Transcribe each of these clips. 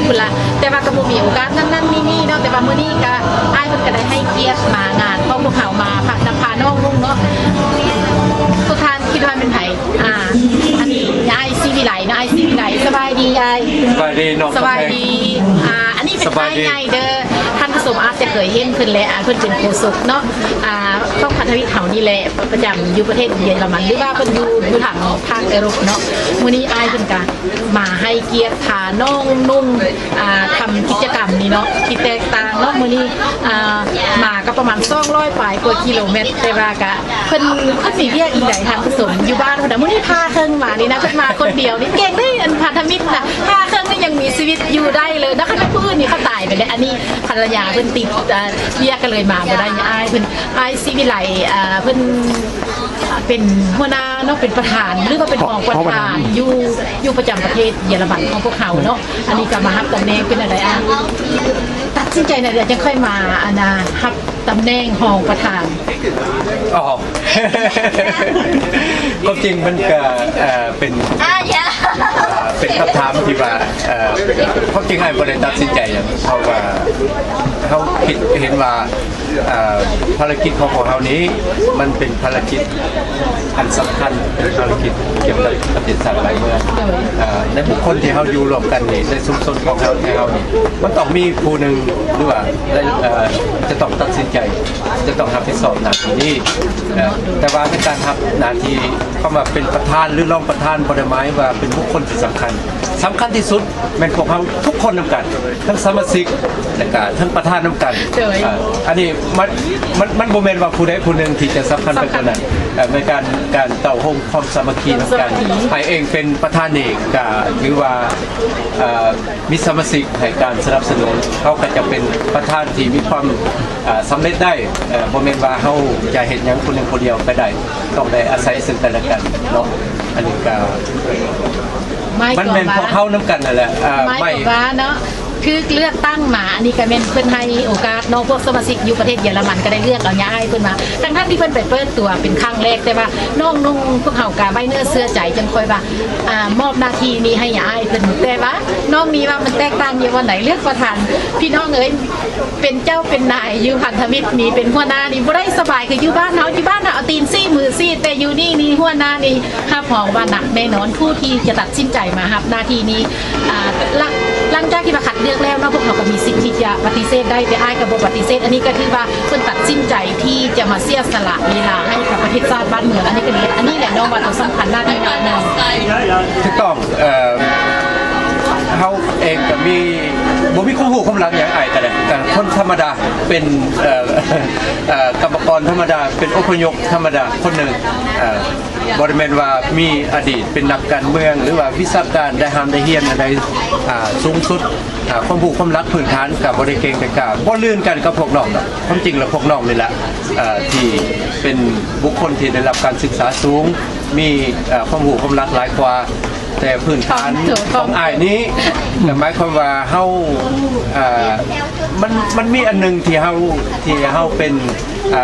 ພຸ້ນລະ ແຕ່ວ່າກໍບໍ່ມີໂອກາດນັ້ນໆນີ້ໆເນາະ. ແຕ່ວ່າມື້ນີ້ກໍ ອ້າຍເພິ່ນກໍໄດ້ໃຫ້ກຽດມາງານຂອງພວກເຮົາ ມາພາ ນຳພານ້ອງນຸ່ງເນາະ. ທຸກທ່ານຄິດວ່າແມ່ນໃຜ? ອ່າ ອັນນີ້ອ້າຍສີວິໄລເນາະ, ອ້າຍສີວິໄລ. ສະບາຍດີອ້າຍ. ສະບາຍດີນ້ອງ. ສະບາຍດີ. ອ່າ ອັນນີ້ເປັນອ້າຍໃຫຍ່ເດີ. ທ່ານຜູ້ຊົມອາດຈະເຄີຍເຫັນເພິ່ນແຫຼະ ອ່າ ເພິ່ນເປັນໂຄສົກເນາະ ອ່າ ຂອງພັນທະມິດເຮົານີ້ແຫຼະ ປະຈຳຢູ່ປະເທດເຢຍລະມັນ ຫຼືວ່າເພິ່ນຢູ່ ຢູ່ທາງພາກເອີຣົບເນາະ. ມື້ນີ້ອ້າຍເພິ່ນກະມາໃຫ້ກຽດພານ້ອງນຸ່ງ ອ່າ ທຳກິດຈະກຳນີ້ເນາະ ທີ່ແຕກຕ່າງເນາະ. ມື້ນີ້ ອ່າ ມາກໍປະມານສອງຮ້ອຍປາຍກວ່າກິໂລແມັດ ແຕ່ວ່າກະ ເພິ່ນ ເພິ່ນມີວຽກອີກໃດທ່ານຜູ້ຊົມ ຢູ່ບ້ານພຸ້ນນະ. ມື້ນີ້ພາເຄິ່ງມານີ້ນະ ເພິ່ນມາຄົນດຽວນີ້ ເກັ່ງເດ້. ອັນພັນທະມິດນະ ພາເຄິ່ງນີ້ຍັງມີຊີວິດຢູ່ໄດ້ເລີຍນະ ຄັນແມ່ນຜູ້ອື່ນນີ້ເຂົາຕາຍໄປແລ້ວ. ອັນນີ້ພັນລະຍາເພິ່ນຕິດ ອ່າ ວຽກກໍເລີຍມາບໍ່ໄດ້. ອ້າຍເພິ່ນ ອ້າຍສີວິໄລ ອ່າ ເພິ່ນເປັນຫົວໜ້າເນາະ ເປັນປະທານ ຫຼືວ່າເປັນຮອງປະທານ ຮອງປະທານ ຢູ່ ຢູ່ປະຈຳປະເທດເຢຍລະມັນຂອງພວກເຮົາເນາະ. ອັນນີ້ກໍມາຮັບຕຳແໜ່ງເປັນອັນໃດ ອ່າ ຕັດສິນໃຈແນວໃດ ຈັ່ງຄ່ອຍມາ ອັນນ່າ ຮັບຕຳແໜ່ງຮອງປະທານ? ອໍ ຄວາມຈິງມັນກະ ເອີ ເປັນ ອ່າ ເປັນຄຳຖາມທີ່ວ່າ ເອີ ຄວາມຈິງອ້າຍບໍ່ໄດ້ຕັດສິນໃຈຫຍັງ ເພາະວ່າເຮົາຄິດເຫັນວ່າ ເອີ ພາລະກິດຂອງພວກເຮົານີ້ ມັນເປັນພາລະກິດອັນສຳຄັນ ເປັນພາລະກິດກ່ຽວກັບປະເທດຊາດບ້ານເມືອງ ເອີ ໃນບຸກຄົນທີ່ເຮົາຢູ່ຮ່ວມກັນນີ້ ໃນຊຸມຊົນຂອງເຮົາ ແທ້ເຮົານີ້ ມັນຕ້ອງມີຜູ້ໜຶ່ງ ຫຼືວ່າ ເອີ ຈະຕ້ອງຕັດສິນໃຈ ຈະຕ້ອງຮັບຜິດຊອບໜ້າທີ່ນີ້. ເອີ ແຕ່ວ່າໃນການຮັບໜ້າທີ່ ຄຳວ່າເປັນປະທານ ຫຼື ຮອງປະທານ ບໍ່ໄດ້ໝາຍວ່າເປັນບຸກຄົນທີ່ສຳຄັນ. ສຳຄັນທີ່ສຸດແມ່ນພວກເຮົາທຸກຄົນນຳກັນ ທັງສະມາຊິກ ແລະກະທັງປະທານນຳກັນ. ໂດຍ ເອີ ອັນນີ້ມັນ ມັນ ມັນບໍ່ແມ່ນວ່າຜູ້ໃດຜູ້ໜຶ່ງທີ່ຈະສຳຄັນໄປກວ່ານັ້ນ. ສຳຄັນ ເອີ ໃນການ ການເຕົ້າໂຮມຄວາມສາມັກຄີນຳກັນ. ຄວາມສາມັກຄີ ໃຜເອງເປັນປະທານນີ້ກະຖືວ່າ ເອີ ມີສະມາຊິກໃຫ້ການສະໜັບສະໜູນ ເຮົາກໍຈະເປັນປະທານທີ່ມີຄວາມ ເອີ ສຳເລັດໄດ້. ເອີ ບໍ່ແມ່ນວ່າເຮົາຈະເຮັດຫຍັງຜູ້ໜຶ່ງຜູ້ດຽວກໍໄດ້ ຕ້ອງໄດ້ອາໄສເຊິ່ງກັນແລະກັນເນາະ. ອັນນີ້ກໍ ໝາຍຄວາມວ່າ ມັນແມ່ນພວກເຮົານຳກັນນັ້ນແຫຼະ ເອີ ໝາຍຄວາມວ່າເນາະ ຖືກເລືອກຕັ້ງມາ ອັນນີ້ກໍແມ່ນເພິ່ນໃຫ້ໂອກາດເນາະ ພວກສະມາຊິກຢູ່ປະເທດເຢຍລະມັນກໍໄດ້ເລືອກເອົາຍາອ້າຍເພິ່ນມາ ທັງໆທີ່ເພິ່ນໄປເປີດຕົວເປັນຄັ້ງແລກ. ແຕ່ວ່ານ້ອງນຸ່ງພວກເຮົາກໍໄວ້ເນື້ອເຊື່ອໃຈ ຈັ່ງຄ່ອຍວ່າ ອາ ມອບໜ້າທີ່ນີ້ໃຫ້ຍາອ້າຍເພິ່ນ. ແຕ່ວ່ານ້ອງມີວ່າມັນແຕກຕ່າງຢູ່ບ່ອນໃດ ເລືອກປະທານ ພີ່ນ້ອງເອີຍ ເປັນເຈົ້າເປັນນາຍຢູ່ພັນທະມິດນີ້ ເປັນຫົວໜ້ານີ້ບໍ່ໄດ້ສະບາຍຄືຢູ່ບ້ານເຮົາ. ຢູ່ບ້ານເຮົາເອົາຕີນຊີ້ມືຊີ້ ແຕ່ຢູ່ນີ້ນີ້ຫົວໜ້ານີ້ຮັບຮອງວ່າໜັກແນ່ນອນ. ຜູ້ທີ່ຈະຕັດສິນໃຈມາຮັບໜ້າທີ່ນີ້ ອ່າ ຫຼັງ ຫຼັງຈາກທີ່ວ່າຄັດເລືອກແລ້ວເນາະ ພວກເຮົາກໍມີສິດທີ່ຈະປະຕິເສດໄດ້ ແຕ່ອ້າຍກໍບໍ່ປະຕິເສດ. ອັນນີ້ກໍຖືວ່າເພິ່ນຕັດສິນໃຈທີ່ຈະມາເສຍສະຫຼະເວລາໃຫ້ກັບປະເທດຊາດບ້ານເມືອງ. ອັນນີ້ກໍດີ ອັນນີ້ແຫຼະນ້ອງວ່າຕົວສຳຄັນ ໜ້າທີ່ຂອງນ້ອງ. ຖືກຕ້ອງ. ເອີ ເຮົາເອງກໍມີ ບໍ່ມີຄວາມຮູ້ຄວາມຫຼັງຫຍັງ ອ້າຍກໍໄດ້ ກໍຄົນທຳມະດາ ເປັນ ເອີ ເອີ ກຳມະກອນທຳມະດາ ເປັນອົບພະຍົບທຳມະດາຄົນໜຶ່ງ. ເອີ ບໍ່ໄດ້ແມ່ນວ່າມີອະດີດເປັນນັກການເມືອງ ຫຼືວ່າວິຊາການ ໄດ້ຮ່ຳໄດ້ຮຽນອັນໃດ ອ່າ ສູງສຸດ. ອ່າ ຄວາມຮູ້ຄວາມຫຼັກພື້ນຖານກໍບໍ່ໄດ້ເກັ່ງແຕ່ກ້າ ບໍ່ລື່ນກັນກັບພວກນ້ອງດອກ. ຄວາມຈິງແລ້ວພວກນ້ອງນີ້ແຫຼະ ເອີ ທີ່ເປັນບຸກຄົນທີ່ໄດ້ຮັບການສຶກສາສູງ ມີ ເອີ ຄວາມຮູ້ຄວາມຫຼັກຫຼາຍກວ່າ. ແຕ່ພື້ນຖານຂອງອ້າຍນີ້ ກໍໝາຍຄວາມວ່າເຮົາ ເອີ ມັນ ມັນມີອັນໜຶ່ງທີ່ເຮົາ ທີ່ເຮົາເປັນ ເອີ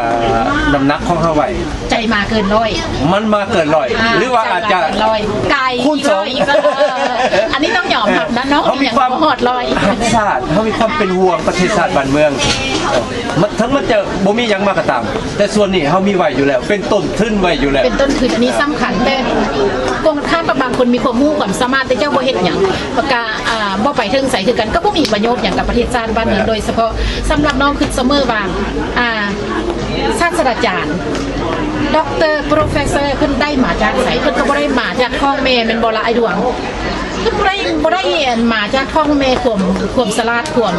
ນ້ຳໜັກຂອງເຮົາໄວ້ ໃຈມາເກີນຮ້ອຍ ມັນມາເກີນຮ້ອຍ ອ່າ ຫຼືວ່າອາດຈະ ໃຈມາເກີນຮ້ອຍ ກາຍ ຄູນສອງ ອີກຮ້ອຍອີກ. ເອີ ອັນນີ້ຕ້ອງຍອມຮັບນະເນາະ ເຮົາມີຄວາມຮັກຊາດ ເຮົາມີຄວາມເປັນຫ່ວງປະເທດຊາດບ້ານເມືອງ. ເອີ ມັນ ເຖິງມັນຈະບໍ່ມີຫຍັງມາກໍຕາມ ແຕ່ສ່ວນນີ້ເຮົາມີໄວ້ຢູ່ແລ້ວ ເປັນຕົ້ນທຶນໄວ້ຢູ່ແລ້ວ ເປັນຕົ້ນທຶນ ອັນນີ້ສຳຄັນ. ແຕ່ກົງກັນຂ້າມກັບບາງຄົນມີຄວາມຮູ້ຄວາມສາມາດ ແຕ່ເຈົ້າບໍ່ເຮັດຫຍັງ ແລ້ວກະ ອ່າ ບໍ່ໄປເຖິງໃສຄືກັນ ກໍບໍ່ມີປະໂຫຍດຫຍັງກັບປະເທດຊາດບ້ານເມືອງ. ໂດຍສະເພາະສຳລັບນ້ອງຄິດສະເໝີວ່າ ອ່າ ສາດສະດາຈານ ດັອກເຕີ ໂປຣເຟສເຊີ ເພິ່ນໄດ້ມາຈາກໃສ? ເພິ່ນກໍບໍ່ໄດ້ມາຈາກທ້ອງແມ່ແມ່ນບໍ່ລະ ອ້າຍດວງ? ເພິ່ນບໍ່ໄດ້ ບໍ່ໄດ້ ອັນ ມາຈາກທ້ອງແມ່ ຄວາມ ຄວາມສະຫຼາດ ຄວາມ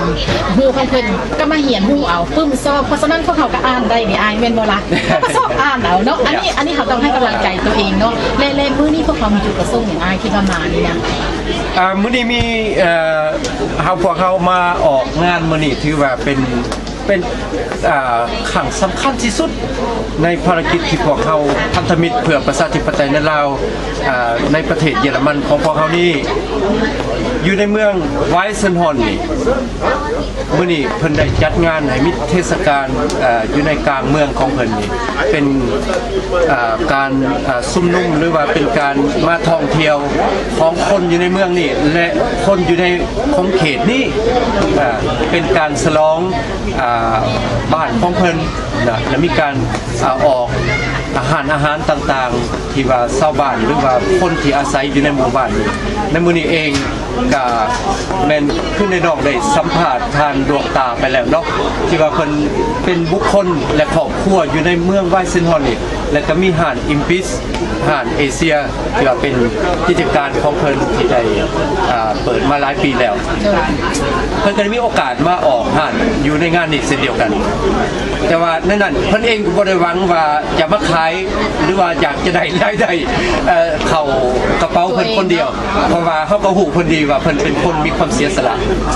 ຮູ້ຂອງເພິ່ນ ກໍມາຮຽນຮູ້ເອົາ ປຶ້ມຊອກ. ເພາະສະນັ້ນພວກເຮົາກໍອ່ານໄດ້ເດອ້າຍ ແມ່ນບໍ່ລະ? ເຮົາກໍຊອກອ່ານເອົາເນາະ. ອັນນີ້ ອັນນີ້ເຮົາຕ້ອງໃຫ້ກຳລັງໃຈຕົວເອງເນາະ. ແລະ ແລະ ມື້ນີ້ພວກເຮົາມີຈຸດປະສົງຫຍັງອ້າຍ ທີ່ວ່າມານີ້ນະ? ອ່າ ມື້ນີ້ມີ ເອີ ເຮົາ ພວກເຮົາມາອອກງານມື້ນີ້ ຖືວ່າເປັນ ເປັນ ອ່າ ຄັ້ງສຳຄັນທີ່ສຸດໃນພາລະກິດທີ່ພວກເຮົາພັນທະມິດເພື່ອປະຊາທິປະໄຕໃນລາວ ອ່າ ໃນປະເທດເຢຍລະມັນຂອງພວກເຮົານີ້ ຢູ່ໃນເມືອງໄວເຊີນຮອນນີ້ ມື້ນີ້ເພິ່ນໄດ້ຈັດງານໃຫ້ມີເທດສະການ ເອີ ຢູ່ໃນກາງເມືອງຂອງເພິ່ນນີ້ ເປັນ ເອີ ການ ເອີ ຊຸມນຸມ ຫຼືວ່າເປັນການມາທ່ອງທ່ຽວຂອງຄົນຢູ່ໃນເມືອງນີ້ ແລະ ຄົນຢູ່ໃນຂົງເຂດນີ້ ເອີ ເປັນການສະຫຼອງ ອາ ບ້ານຂອງເພິ່ນນະ ແລະ ມີການ ອາ ອອກຮ້ານອາຫານຕ່າງໆ ທີ່ວ່າຊາວບ້ານ ຫຼືວ່າຄົນທີ່ອາໄສຢູ່ໃນໝູ່ບ້ານນີ້ ໃນມື້ນີ້ເອງກະແມ່ນຄືໃນນ້ອງໄດ້ສຳພາດທ່ານດວງຕາໄປແລ້ວເນາະ ທີ່ວ່າເພິ່ນເປັນບຸກຄົນ ແລະ ຄອບຄົວຢູ່ໃນເມືອງໄວເຊັນຮອນນີ້ ແລະ ກະມີຮ້ານອິມປິສ ຮ້ານເອເຊຍ ທີ່ວ່າເປັນກິດຈະການຂອງເພິ່ນທີ່ໄດ້ ອາ ເປີດມາຫຼາຍປີແລ້ວ ເພິ່ນກໍໄດ້ມີໂອກາດມາອອກຮ້ານຢູ່ໃນງານນີ້ເຊັ່ນດຽວກັນ ແຕ່ວ່າໃນນັ້ນເພິ່ນເອງກໍບໍ່ໄດ້ຫວັງວ່າຈະມາຂາຍ ຫຼືວ່າຢາກຈະໄດ້ລາຍໄດ້ ເອີ ເຂົ້າກະເປົາເພິ່ນຄົນດຽວ ເພາະວ່າເຮົາກໍຮູ້ເພິ່ນດີວ່າເພິ່ນເປັນຄົນມີຄວາມເສຍສະຫຼະ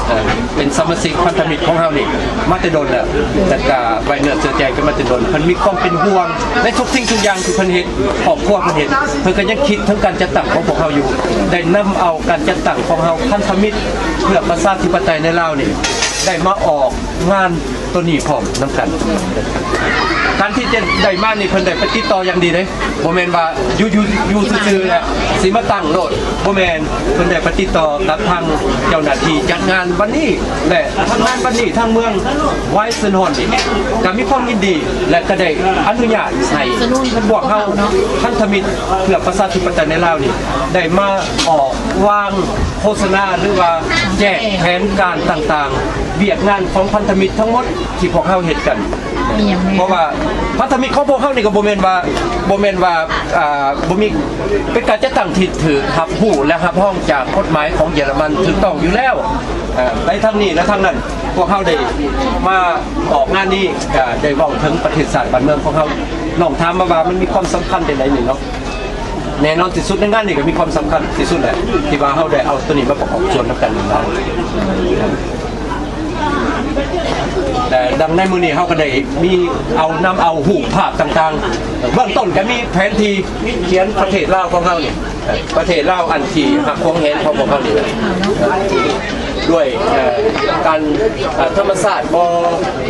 ເອີ ເປັນສະມາຊິກພັນທະມິດຂອງເຮົານີ້ມາແຕ່ດົນແລ້ວ ແລ້ວກະໄວ້ເນື້ອເຊື່ອໃຈກັນມາແຕ່ດົນ ເພິ່ນມີຄວາມເປັນຫ່ວງໃນທຸກສິ່ງທຸກຢ່າງທີ່ເພິ່ນເຮັດ ຄອບຄົວເພິ່ນເຮັດ ເພິ່ນກໍຍັງຄິດເຖິງການຈັດຕັ້ງຂອງພວກເຮົາຢູ່ ໄດ້ນຳເອົາການຈັດຕັ້ງຂອງເຮົາ ພັນທະມິດເພື່ອປະຊາທິປະໄຕໃນລາວນີ້ ໄດ້ມາອອກງານໂຕນີ້ພ້ອມນຳກັນ ການທີ່ຈະໄດ້ມານີ້ເພິ່ນໄດ້ໄປຕິດຕໍ່ຢ່າງດີເດ້ ບໍ່ແມ່ນວ່າຢູ່ ຢູ່ ຢູ່ຊື່ໆ ແລ້ວຊິມາຕັ້ງໂລດ ບໍ່ແມ່ນ ເພິ່ນໄດ້ໄປຕິດຕໍ່ກັບທາງເຈົ້າໜ້າທີ່ຈັດງານວັນນີ້ ແລະ ທາງງານວັນນີ້ ທາງເມືອງໄວເຊັນຮອນນີ້ກໍມີຄວາມຍິນດີ ແລະ ກໍໄດ້ອະນຸຍາດໃຫ້ພວກເຮົາ ພັນທະມິດເພື່ອປະຊາທິປະໄຕໃນລາວນີ້ ໄດ້ມາອອກວາງໂຄສະນາ ຫຼືວ່າແຈກແຜນການຕ່າງໆ ວຽກງານຂອງພັນທະມິດທັງໝົດທີ່ພວກເຮົາເຮັດກັນ ເພາະວ່າພັນທະມິດຂອງພວກເຮົານີ້ກໍບໍ່ແມ່ນວ່າ ບໍ່ແມ່ນວ່າ ອ່າ ບໍ່ມີ ເປັນການຈັດຕັ້ງທີ່ຖືກຮັບຮູ້ ແລະ ຮັບຮອງຈາກກົດໝາຍຂອງເຢຍລະມັນຖືກຕ້ອງຢູ່ແລ້ວ ເອີ ໃນທັງນີ້ ແລະ ທັງນັ້ນ ພວກເຮົາໄດ້ມາອອກງານນີ້ ກໍໄດ້ເວົ້າເຖິງປະເທດຊາດບ້ານເມືອງຂອງເຮົາ ນ້ອງຖາມມາວ່າມັນມີຄວາມສຳຄັນຈັ່ງໃດນີ້ເນາະ ແນ່ນອນທີ່ສຸດໃນງານນີ້ກໍມີຄວາມສຳຄັນທີ່ສຸດແຫຼະ ທີ່ວ່າເຮົາໄດ້ເອົາໂຕນີ້ມາປະກອບສ່ວນນຳກັນ ແຕ່ດັ່ງໃນມື້ນີ້ເຮົາກໍໄດ້ມີເອົາ ນຳເອົາຮູບພາບຕ່າງໆ ເບື້ອງຕົ້ນກໍມີແຜນທີ່ຂຽນປະເທດລາວຂອງເຮົານີ້ ປະເທດລາວອັນທີ່ຮັກຫວງແຫນຂອງພວກເຮົານີ້ແຫຼະ ດ້ວຍ ເອີ ການ ເອີ ທຳມະຊາດບໍ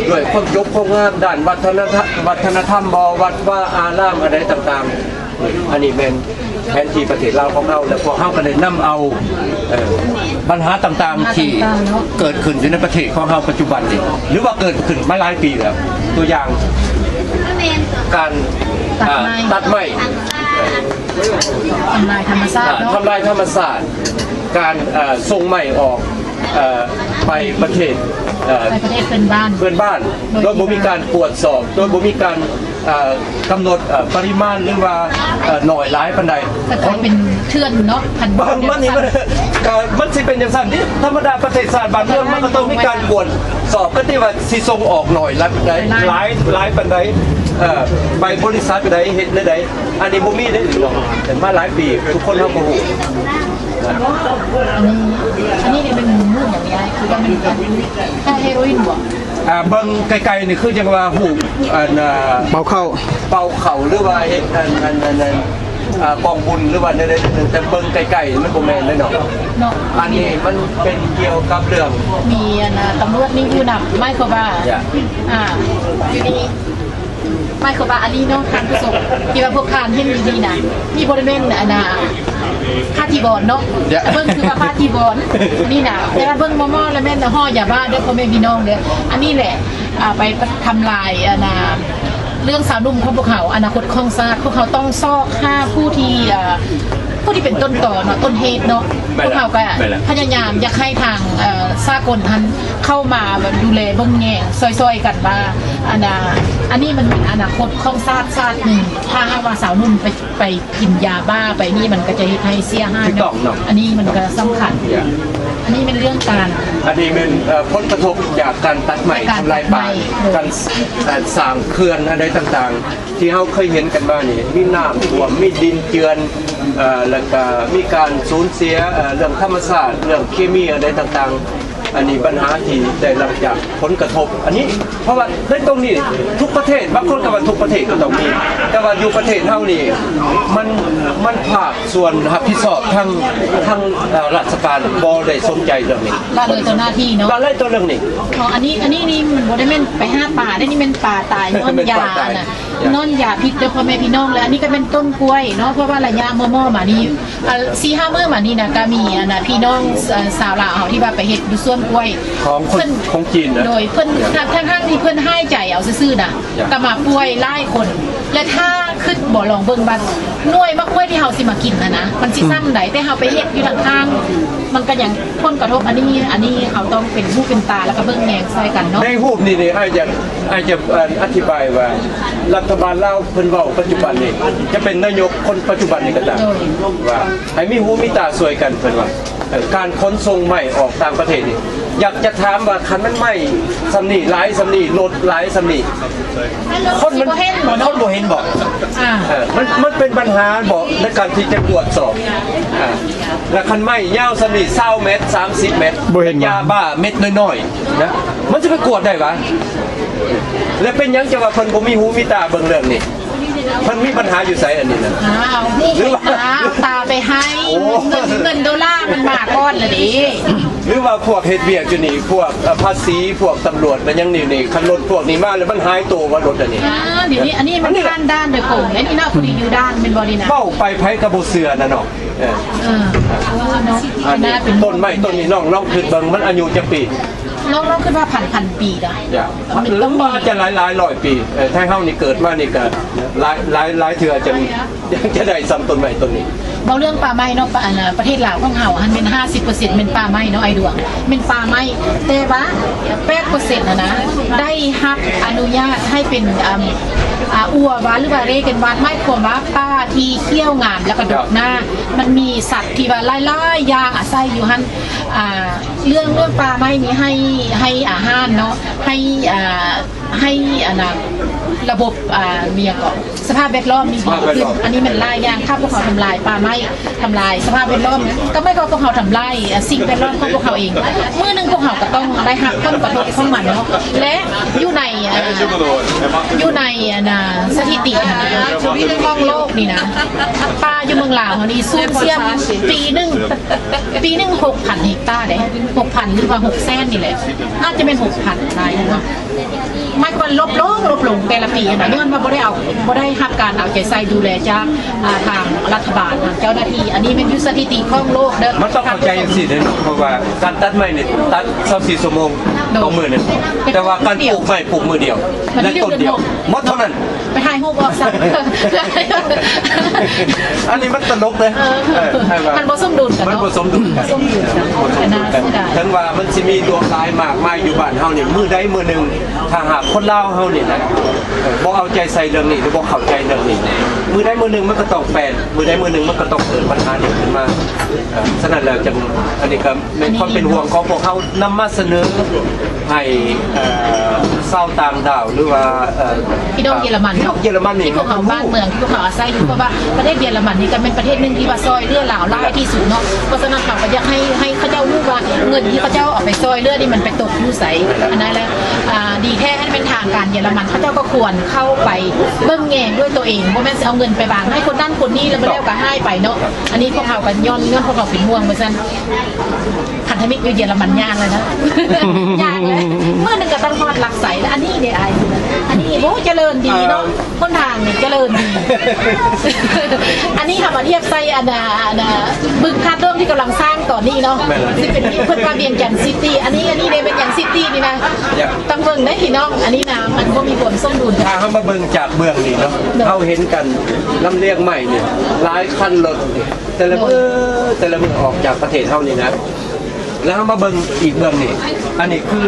ດ້ວຍຄວາມຈົບຄວາມງາມດ້ານວັດທະນະທະ ວັດທະນະທຳບໍ ວັດວາອາຣາມອັນໃດຕ່າງໆ ອັນນີ້ແມ່ນແຜນທີ່ປະເທດລາວຂອງເຮົາ ແລະ ພວກເຮົາກໍໄດ້ນຳເອົາ ເອີ ບັນຫາຕ່າງໆທີ່ເກີດຂຶ້ນຢູ່ໃນປະເທດຂອງເຮົາປັດຈຸບັນນີ້ ຫຼືວ່າເກີດຂຶ້ນມາຫຼາຍປີແລ້ວ ຕົວຢ່າງການ ຕັດໄມ້ ອ່າ ຕັດໄມ້ ທຳລາຍທຳມະຊາດເນາະ ອ່າ ທຳລາຍທຳມະຊາດ ການ ເອີ ສົ່ງໄມ້ອອກ ເອີ ໄປປະເທດ ເອີ ໄປປະເທດເພື່ອນບ້ານ ເພື່ອນບ້ານ ໂດຍບໍ່ມີການກວດສອບ ໂດຍບໍ່ມີການ ເອີ ກຳນົດ ເອີ ປະລິມານ ຫຼືວ່າ ເອີ ໜ້ອຍຫຼາຍປານໃດ ກໍກາຍເປັນເຖື່ອນເນາະ ຄັນ ມັນ ມັນ ມັນ ກໍມັນຊິເປັນຈັ່ງຊັ້ນຕິ ທຳມະດາປະເທດຊາດບ້ານເມືອງ ມັນກໍຕ້ອງມີການກວດສອບ ກໍທີ່ວ່າຊິສົ່ງອອກໜ້ອຍຫຼາຍປານໃດ ຫຼາຍ ຫຼາຍປານໃດ ເອີ ໄປບໍລິສັດໃດ ເຮັດແນວໃດ ອັນນີ້ບໍ່ມີເດ້ເນາະ ເປັນມາຫຼາຍປີ ທຸກຄົນເຮົາກໍຮູ້ ອັນນີ້ ອັນນີ້ນີ້ແມ່ນໝູ່ຫຍັງນີ້ອ້າຍ ຄືວ່າມັນຄ້າຍເຮໂຣອິນບໍ? ອ່າ ເບິ່ງໄກໆນີ້ຄືຈັ່ງວ່າຮູບ ອັນ ອ່າ ເປົ່າເຂົ້າ ເປົ່າເຂົ້າ ຫຼືວ່າເຮັດ ອັນ ອັນ ອັນ ອັນ ອ່າ ກອງບຸນ ຫຼືວ່າແນວໃດແນວໜຶ່ງ ແຕ່ເບິ່ງໄກໆນີ້ມັນບໍ່ແມ່ນເລີຍເນາະ ເນາະ ອັນນີ້ມັນເປັນກ່ຽວກັບເລື່ອງ ມີ ອັນ ຕຳຫຼວດນີ້ຢູ່ນຳ ໝາຍຄວາມວ່າ ອ່າ ຢູ່ນີ້ ໝາຍຄວາມວ່າອັນນີ້ເນາະ ທ່ານຜູ້ຊົມ ທີ່ວ່າພວກທ່ານເຫັນຢູ່ນີ້ນະ ນີ້ບໍ່ໄດ້ແມ່ນອັນນ່າ ພາທີບອນເນາະ ເບິ່ງຄືວ່າພາທີບອນນີ້ນະ ແຕ່ວ່າເບິ່ງໝໍໆແລ້ວແມ່ນຫໍ່ຢາບ້າເດີ້ ພໍ່ແມ່ພີ່ນ້ອງເດີ້ ອັນນີ້ແຫຼະ ອ່າ ໄປທຳລາຍອັນນ່າ ເລື່ອງຊາວໜຸ່ມຂອງພວກເຮົາ ອະນາຄົດຂອງຊາດ ພວກເຮົາຕ້ອງຊອກຫາຜູ້ທີ່ ເອີ ຜູ້ທີ່ເປັນຕົ້ນຕໍເນາະ ຕົ້ນເຫດເນາະ ພວກເຮົາກໍພະຍາຍາມຢາກໃຫ້ທາງ ເອີ ສາກົນຫັ້ນ ເຂົ້າມາແບບດູແລເບິ່ງແຍງຊ່ອຍໆກັນວ່າ ອັນນ່າ ອັນນີ້ມັນເປັນອະນາຄົດຂອງຊາດຊາດໜຶ່ງ ຖ້າຫາກວ່າຊາວໜຸ່ມໄປ ໄປກິນຢາບ້າໄປນີ້ ມັນກໍຈະເຮັດໃຫ້ເສຍຫາຍເນາະ ອັນນີ້ມັນກໍສຳຄັນ ອັນນີ້ແມ່ນເລື່ອງການ ອັນນີ້ແມ່ນ ເອີ ຜົນກະທົບຈາກການຕັດໄມ້ ການຕັດໄມ້ ທຳລາຍປ່າ ການ ເອີ ສ້າງເຂື່ອນອັນໃດຕ່າງໆ ທີ່ເຮົາເຄີຍເຫັນກັນມານີ້ ມີນ້ຳຖ້ວມ ມີດິນເຈື່ອນ ເອີ ແລ້ວກະມີການສູນເສຍ ເອີ ເລື່ອງທຳມະຊາດ ເລື່ອງເຄມີອັນໃດຕ່າງໆ ອັນນີ້ບັນຫາທີ່ໄດ້ຮັບຈາກຜົນກະທົບອັນນີ້ ເພາະວ່າໃນຕົງນີ້ທຸກປະເທດ ບາງຄົນກໍວ່າທຸກປະເທດກໍຕ້ອງມີ ແຕ່ວ່າຢູ່ປະເທດເຮົານີ້ ມັນ ມັນພາກສ່ວນຮັບຜິດຊອບທາງ ທາງ ເອີ່ ລາຊະການບໍ່ໄດ້ສົນໃຈເລື່ອງນີ້ ລະເລີຍຕໍ່ໜ້າທີ່ເນາະ ລະເລີຍຕໍ່ເລື່ອງນີ້. ອໍ ອັນນີ້ ອັນນີ້ນີ້ມັນບໍ່ໄດ້ແມ່ນໄປຫາປາເດ້ ນີ້ແມ່ນປາຕາຍຍ້ອນຢານະ ຍ້ອນຢາພິດເດີພໍ່ແມ່ພີ່ນ້ອງ. ແລະອັນນີ້ກໍເປັນຕົ້ນກ້ວຍເນາະ ເພາະວ່າໄລຍະມໍ່ໆມານີ້ ອ່າ ສີ່ຫ້າມື້ມານີ້ນະ ກໍມີອັນນ່າ ພີ່ນ້ອງ ເອີ່ ຊາວລາວເຮົາທີ່ວ່າໄປເຮັດຢູ່ສວນກ້ວຍຂອງຄົນ ເພິ່ນ ຂອງຈີນນະ ໂດຍເພິ່ນ ທັງໆທີ່ເພິ່ນຫາຍໃຈເອົາຊື່ໆນະ ກໍມາປ່ວຍຫຼາຍຄົນ ແລະຖ້າຄິດບໍ່ລອງເບິ່ງວ່າໜ່ວຍໝາກກ້ວຍທີ່ເຮົາຊິມາກິນຫັ້ນນະ ມັນຊິຊ່ຳໃດ ແຕ່ເຮົາໄປເຮັດຢູ່ທາງຂ້າງ ມັນກໍຍັງຜົນກະທົບ. ອັນນີ້ ອັນນີ້ເຮົາຕ້ອງເປັນຫູເປັນຕາ ແລ້ວກໍເບິ່ງແຍງຊ່ອຍກັນເນາະ. ໃນຮູບນີ້ນີ້ ອ້າຍຈະ ອ້າຍຈະ ອັນ ອະທິບາຍວ່າ ລັດຖະບານລາວເພິ່ນເວົ້າປັດຈຸບັນນີ້ ຈະເປັນນາຍົກຄົນປັດຈຸບັນນີ້ກໍຕາມ ໂດຍ ວ່າໃຫ້ມີຫູມີຕາຊ່ວຍກັນ ເພິ່ນວ່າ ເອີ່ ການຂົນສົ່ງໄມ້ອອກຕ່າງປະເທດນີ້ ຢາກຈະຖາມວ່າ ຄັນມັນໄມ້ຊ່ຳນີ້ ຫຼາຍຊ່ຳນີ້ ລົດຫຼາຍຊ່ຳນີ້ ຄົນມັນ ຊິບໍ່ເຫັນບໍ່ເນາະ? ຄົນບໍ່ເຫັນບໍ່? ອ່າ ເອີ ມັນ ມັນເປັນບັນຫາບໍ່ໃນການທີ່ຈະກວດສອບ? ອ່າ ແລະຄັນໄມ້ຍາວຊ່ຳນີ້ ຊາວແມັດ ສາມສິບແມັດ ບໍ່ເຫັນບໍ່? ຢາບ້າເມັດນ້ອຍໆນະ ມັນຈະໄປກວດໄດ້ຫວາ? ແລະເປັນຫຍັງຈັ່ງວ່າເພິ່ນບໍ່ມີຫູມີຕາເບິ່ງເລື່ອງນີ້? ເພິ່ນມີບັນຫາຢູ່ໃສອັນນີ້ນະ? ອ້າວ ຫູ ຫຼືວ່າ ຕາໄປໃຫ້ ໂອ້ ເງິນ ເງິນໂດລາມັນມາກ່ອນລະເດ້. ຫຼືວ່າພວກເຮັດວຽກຢູ່ນີ້ ພວກ ເອີ່ ພາສີ ພວກຕຳຫຼວດ ແມ່ນຫຍັງນີ້ ນີ້ ຄັນລົດພວກນີ້ມາແລ້ວມັນຫາຍໂຕວ່າລົດອັນນີ້? ອ່າ ດຽວນີ້ ອັນນີ້ມັນຜ່ານດ່ານໂດຍກົງເດ້ນີ້ເນາະ ຜູ້ທີ່ຢູ່ດ່ານແມ່ນບໍ່ນີ້ນະ? ເວົ້າໄປໃຜກໍບໍ່ເຊື່ອນະເນາະ. ເອີ ເອີ ເນາະ ອັນນີ້ຕົ້ນໄມ້ຕົ້ນນີ້ ນ້ອງລອງຄິດເບິ່ງ ມັນອາຍຸຈັກປີ? ລອງ ລອງຄິດວ່າພັນ ພັນປີເດີ ມັນຕ້ອງມີ ອາດຈະຫຼາຍໆຮ້ອຍປີ. ເອີ ໄທເຮົານີ້ເກີດມານີ້ກໍຫຼາຍ ຫຼາຍ ຫຼາຍເທື່ອຈັ່ງ ຈັ່ງຈະໄດ້ຊ່ຳຕົ້ນໄມ້ຕົ້ນນີ້. ເວົ້າເລື່ອງປ່າໄມ້ເນາະ ປະ ອັນ ປະເທດລາວຂອງເຮົາຫັ້ນແມ່ນຫ້າສິບເປີເຊັນແມ່ນປ່າໄມ້ເນາະ ອ້າຍດວງ ແມ່ນປ່າໄມ້ ແຕ່ວ່າແປດເປີເຊັນຫັ້ນນະ ໄດ້ຮັບອະນຸຍາດໃຫ້ເປັນ ອາ ອາ ອົວວາ ຫຼືວ່າ ເຣເກັນວາດ ໝາຍຄວາມວ່າປ່າທີ່ຂຽວງາມ ແລ້ວກໍດົກໜາ ມັນມີສັດທີ່ວ່າຫຼາຍໆຢ່າງອາໄສຢູ່ຫັ້ນ ອ່າ ເລື່ອງ ເລື່ອງປ່າໄມ້ນີ້ໃຫ້ ໃຫ້ອາຫານເນາະ ໃຫ້ ອ່າ ໃຫ້ອັນນ່າ ລະບົບ ອ່າ ມີຫຍັງເກາະ ສະພາບແວດລ້ອມນີ້ດີຂຶ້ນ. ອັນນີ້ແມ່ນຫຼາຍຢ່າງ ຖ້າພວກເຮົາທຳລາຍປ່າໄມ້ ທຳລາຍສະພາບແວດລ້ອມ ກໍໝາຍຄວາມວ່າພວກເຮົາທຳລາຍ ອ່າ ສິ່ງແວດລ້ອມຂອງພວກເຮົາເອງ. ມື້ໜຶ່ງພວກເຮົາກໍຕ້ອງໄດ້ຮັບຜົນກະທົບຂອງມັນເນາະ ແລະ ຢູ່ໃນ ອ່າ ຢູ່ໃນອັນນ່າ ສະຖິຕິຂອງໂລກນີ້ນະ ປ່າຢູ່ເມືອງລາວເຮົານີ້ສູນເສຍປີໜຶ່ງ ປີໜຶ່ງຫົກພັນເຮັກຕາເດ້ ຫົກພັນ ຫຼືວ່າຫົກແສນນີ້ແຫຼະ ອາດຈະແມ່ນຫົກພັນ ຫຼາຍເນາະ ໝາຍຄວາມວ່າລົດລົງ ລົດລົງແຕ່ລະປີຫັ້ນນະ ຍ້ອນວ່າບໍ່ໄດ້ເອົາ ບໍ່ໄດ້ຮັບການເອົາໃຈໃສ່ດູແລຈາກ ອ່າ ທາງລັດຖະບານ ທາງເຈົ້າໜ້າທີ່. ອັນນີ້ແມ່ນຢູ່ສະຖິຕິຂອງໂລກເດີ ມັນຕ້ອງເຂົ້າໃຈຈັ່ງຊີ້ເດ້ເນາະ ເພາະວ່າການຕັດໄມ້ນີ້ຕັດຊາວສີ່ຊົ່ວໂມງ ໂດຍ ຕໍ່ມື້ໜຶ່ງ ແຕ່ວ່າການປູກໄມ້ປູກມື້ດຽວ ແລະ ຕົ້ນດຽວ ໝົດເທົ່ານັ້ນ. ໄປຖ່າຍຮູບອອກຊະ ອັນນີ້ມັນຕະຫຼົກເດ້. ເອີ ເອີ ມັນບໍ່ສົມດຸນກັນ ມັນບໍ່ສົມດຸນກັນ ບໍ່ສົມດຸນກັນ ກໍໜ້າເສຍດາຍ. ເຖິງວ່າມັນຊິມີຫຼວງຫຼາຍມາກມາຍຢູ່ບ້ານເຮົານີ້ ມື້ໃດມື້ໜຶ່ງ ຖ້າຫາກຄົນລາວເຮົານີ້ນະ ເອີ ບໍ່ເອົາໃຈໃສ່ເລື່ອງນີ້ ຫຼື ບໍ່ເຂົ້າໃຈເລື່ອງນີ້ ມື້ໃດມື້ໜຶ່ງມັນກໍຕ້ອງແປນ ມື້ໃດມື້ໜຶ່ງມັນກໍຕ້ອງເກີດບັນຫານີ້ຂຶ້ນມາ. ເອີ ສະນັ້ນແລ້ວຈັ່ງ ອັນນີ້ກໍ ແມ່ນຄວາມເປັນຫ່ວງຂອງພວກເຮົານຳມາສະເໜີໃຫ້ ເອີ ຊາວຕ່າງດ້າວ ຫຼືວ່າ ເອີ ພີ່ນ້ອງເຢຍລະມັນ ພີ່ນ້ອງເຢຍລະມັນນີ້ ທີ່ພວກເຮົາ ບ້ານເມືອງທີ່ພວກເຮົາອາໄສຢູ່ ເພາະວ່າປະເທດເຢຍລະມັນນີ້ກໍແມ່ນປະເທດໜຶ່ງທີ່ວ່າຊ່ອຍເຫຼືອລາວຫຼາຍທີ່ສຸດເນາະ. ເພາະສະນັ້ນເຮົາກໍຢາກໃຫ້ ໃຫ້ເຂົາເຈົ້າຮູ້ວ່າເງິນທີ່ເຂົາເຈົ້າເອົາໄປຊ່ອຍເຫຼືອນີ້ມັນໄປຕົກຢູ່ໃສ ອັນນັ້ນແຫຼະ. ອ່າ ດີແທ້ໃຫ້ແມ່ນທາງການເຢຍລະມັນ ເຂົາເຈົ້າກໍຄວນເຂົ້າໄປເບິ່ງແຍງດ້ວຍຕົວເອງ ບໍ່ແມ່ນຊິເອົາເງິນໄປວາງໃຫ້ຄົນນັ້ນຄົນນີ້ ແລ້ວ ແລ້ວກໍຫາຍໄປເນາະ. ອັນນີ້ພວກເຮົາກໍຍ້ອນ ຍ້ອນພວກເຮົາເປັນຫ່ວງວ່າຊັ້ນ ພັນທະມິດຢູ່ເຢຍລະມັນຍາກແລ້ວນະ ຍາກແລ້ວ ມື້ໜຶ່ງກໍຕ້ອງຮອດຫຼັກໄສແລ້ວ. ອັນນີ້ເດ້ອ້າຍ ອັນນີ້ ໂອ້ ຈະເລີນດີເນາະ ຫົນທາງນີ້ຈະເລີນດີ. ອັນນີ້ເຮົາມາທຽບໃສ່ອັນ ອັນ ອາ ບຶງທາດເດີມທີ່ກຳລັງສ້າງຕອນນີ້ເນາະ ຊິເປັນ ເພິ່ນວ່າວຽງຈັນຊິຕີ ອັນນີ້ ອັນນີ້ເດ້ແມ່ນຫຍັງຊິຕີນີ້ນະ ຕ້ອງເບິ່ງເດ້ພີ່ນ້ອງ. ອັນນີ້ນະ ມັນບໍ່ມີຄວາມສົມດຸນ. ຖ້າເຮົາມາເບິ່ງຈາກເບື້ອງນີ້ເນາະ ເຮົາເຫັນກັນລຳລຽງໄມ້ນີ້ ຫຼາຍຄັນລົດ ແຕ່ລະມື້ ແຕ່ລະມື້ອອກຈາກປະເທດເຮົານີ້ນະ ແລ້ວເຮົາມາເບິ່ງອີກເບື້ອງນີ້ ອັນນີ້ຄື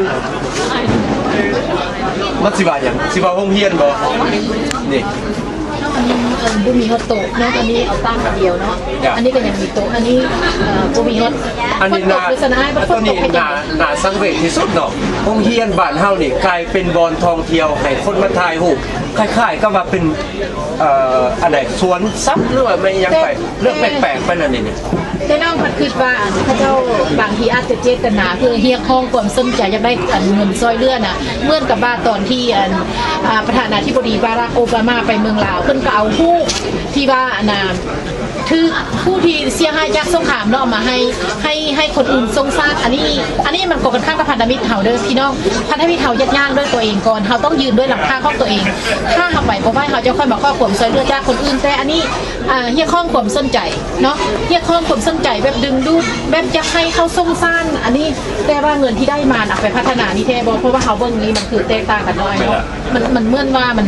ມັນຊິວ່າຫຍັງ? ຊິວ່າໂຮງຮຽນບໍ່? ນີ້ ອັນນີ້ ເອີ ບໍ່ມີຮອດໂຕະເນາະ ອັນນີ້ເອົາຕັ້ງອັນດຽວເນາະ ອັນນີ້ກໍຍັງມີໂຕະ ອັນນີ້ ເອີ ບໍ່ມີຮອດ ອັນນີ້ໜ້າ ອັນນີ້ໜ້າ ໜ້າສັງເວດທີ່ສຸດເນາະ. ໂຮງຮຽນບ້ານເຮົານີ້ກາຍເປັນບ່ອນທ່ອງທ່ຽວໃຫ້ຄົນມາຖ່າຍຮູບ ຄ້າຍໆກັບວ່າເປັນ ເອີ ອັນໃດ ສວນສັດ ຫຼືວ່າແມ່ນຫຍັງໄປ ເລື່ອງແປກໆໄປແລ້ວນີ້. ແຕ່ນ້ອງພັດຄິດວ່າ ອັນ ເຂົາເຈົ້າບາງທີອາດຈະເຈດຕະນາເພື່ອຮຽກຮ້ອງຄວາມສົນໃຈ ຢາກໄດ້ ອັນ ເງິນຊ່ອຍເຫຼືອນະ ເໝືອນກັບວ່າຕອນທີ່ ອັນ ອາ ປະທານາທິບໍດີບາຣັກ ໂອບາມາ ໄປເມືອງລາວ ເພິ່ນກໍເອົາຮູບທີ່ວ່າ ອັນນ່າ ຖືກຜູ້ທີ່ເສຍຫາຍຈາກສົງຄາມເນາະ ມາໃຫ້ ໃຫ້ ໃຫ້ຄົນອື່ນສົງສານ. ອັນນີ້ ອັນນີ້ມັນກໍກັນຂ້າມກັບພັນທະມິດເຮົາເດີພີ່ນ້ອງ. ພັນທະມິດເຮົາຢາກຍ່າງດ້ວຍຕົວເອງກ່ອນ ເຮົາຕ້ອງຢືນດ້ວຍຫຼັງຄາຂອງຕົວເອງ. ຖ້າເຮົາໄປບໍ່ໄຫວ ເຮົາຈະຄ່ອຍມາຂໍຄວາມຊ່ວຍເຫຼືອຈາກຄົນອື່ນ. ແຕ່ອັນນີ້ ອ່າ ຮຽກຮ້ອງຄວາມສົນໃຈເນາະ ຮຽກຮ້ອງຄວາມສົນໃຈແບບດຶງດູດ ແບບຢາກໃຫ້ເຂົາສົງສານ. ອັນນີ້ ແຕ່ວ່າເງິນທີ່ໄດ້ມານຳໄປພັດທະນານີ້ແທ້ບໍ່? ເພາະວ່າເຮົາເບິ່ງນີ້ມັນຄືແຕກຕ່າງກັນເນາະ ເນາະ ມັນ ມັນເໝືອນວ່າມັນ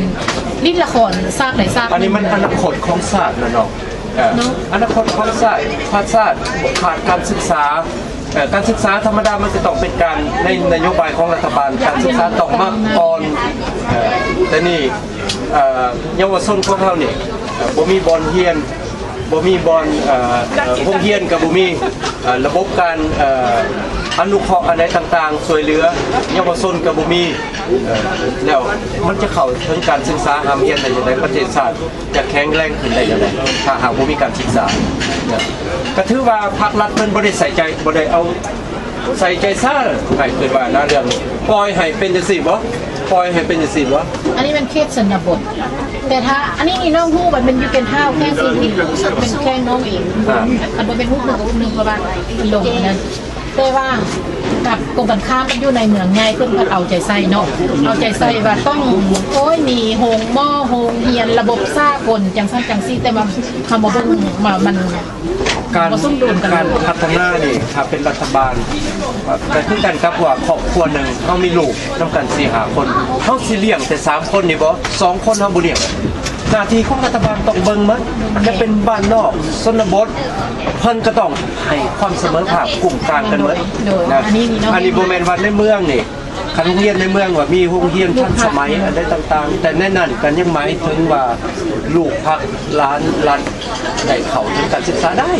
ຫຼິ້ນລະຄອນສາກໃດສາກໜຶ່ງ. ອັນນີ້ມັນອະນາຄົດຂອງຊາດນະເນາະ ເອີ ເນາະ ອະນາຄົດຂອງຊາດ ຂອງຊາດ ຂາດການສຶກສາ. ເອີ ການສຶກສາທຳມະດາມັນຈະຕ້ອງເປັນການໃນນະໂຍບາຍຂອງລັດຖະບານ ການສຶກສາຕ້ອງມາກ່ອນ. ເອີ ແຕ່ນີ້ ເອີ ເຍົາວະຊົນຂອງເຮົານີ້ ເອີ ບໍ່ມີບ່ອນຮຽນ ບໍ່ມີບ່ອນ ເອີ ເອີ ໂຮງຮຽນກໍບໍ່ມີ ເອີ ລະບົບການ ເອີ ອະນຸເຄາະອັນໃດຕ່າງໆ ຊ່ວຍເຫຼືອເຍົາວະຊົນກໍບໍ່ມີ. ເອີ ແລ້ວມັນຈະເຂົ້າເຖິງການສຶກສາຮ່ຳຮຽນໄດ້ຈັ່ງໃດ? ປະເທດຊາດຈະແຂງແຮງຂຶ້ນໄດ້ຈັ່ງໃດ ຖ້າຫາກບໍ່ມີການສຶກສາ? ເນາະ ກໍຖືວ່າພາກລັດເພິ່ນບໍ່ໄດ້ໃສ່ໃຈ ບໍ່ໄດ້ເອົາໃສ່ໃຈຊະ ໃຫ້ເກີດວ່ານະເລື່ອງນີ້ ປ່ອຍໃຫ້ເປັນຈັ່ງຊີ້ບໍ? ປ່ອຍໃຫ້ເປັນຈັ່ງຊີ້ບໍ? ອັນນີ້ແມ່ນເຂດຊົນນະບົດ ແຕ່ຖ້າ ອັນນີ້ນີ້ນ້ອງຮູ້ວ່າແມ່ນຢູ່ແກ່ນທ້າວ ແຂວງສີລິດ ເປັນແຂວງນ້ອງເອງ. ອ່າ ຄັນບໍ່ແມ່ນຮູ້ເພິ່ນກໍຮູ້ເພິ່ນ ເພາະວ່າລົງນັ້ນ ແຕ່ວ່າກັບກົງກັນຂ້າມກັນຢູ່ໃນເມືອງໃຫຍ່ ເພິ່ນພັດເອົາໃຈໃສ່ເນາະ ເອົາໃຈໃສ່ວ່າຕ້ອງ ໂອ້ຍ ມີໂຮງໝໍ ໂຮງຮຽນ ລະບົບສາກົນ ຈັ່ງຊັ້ນຈັ່ງຊີ້ ແຕ່ວ່າເຮົາມາເບິ່ງວ່າມັນ ການ ບໍ່ສົມດຸນກັນ ການພັດທະນານີ້ ຖ້າເປັນລັດຖະບານ ກໍຄືກັນກັບວ່າຄອບຄົວໜຶ່ງ ເຮົາມີລູກນຳກັນສີ່ຫ້າຄົນ ເຮົາຊິລ້ຽງແຕ່ສາມຄົນນີ້ບໍ? ສອງຄົນເຮົາບໍ່ລ້ຽງ. ໜ້າທີ່ຂອງລັດຖະບານຕ້ອງເບິ່ງໝົດ ຈະເປັນບ້ານນອກ ຊົນນະບົດ ເພິ່ນກໍຕ້ອງໃຫ້ຄວາມສະເໝີພາບ ກຸ້ມກາງກັນໝົດ. ໂດຍ ນະ ອັນນີ້ນີ້ເນາະ ອັນນີ້ບໍ່ແມ່ນວ່າໃນເມືອງນີ້ ຄັນໂຮງຮຽນໃນເມືອງວ່າມີໂຮງຮຽນທັນສະໄໝອັນໃດຕ່າງໆ ແຕ່ໃນນັ້ນກໍຍັງໝາຍເຖິງວ່າລູກພັກ ຫຼານລັດໄດ້ເຂົ້າເຖິງການສຶກສາໄດ້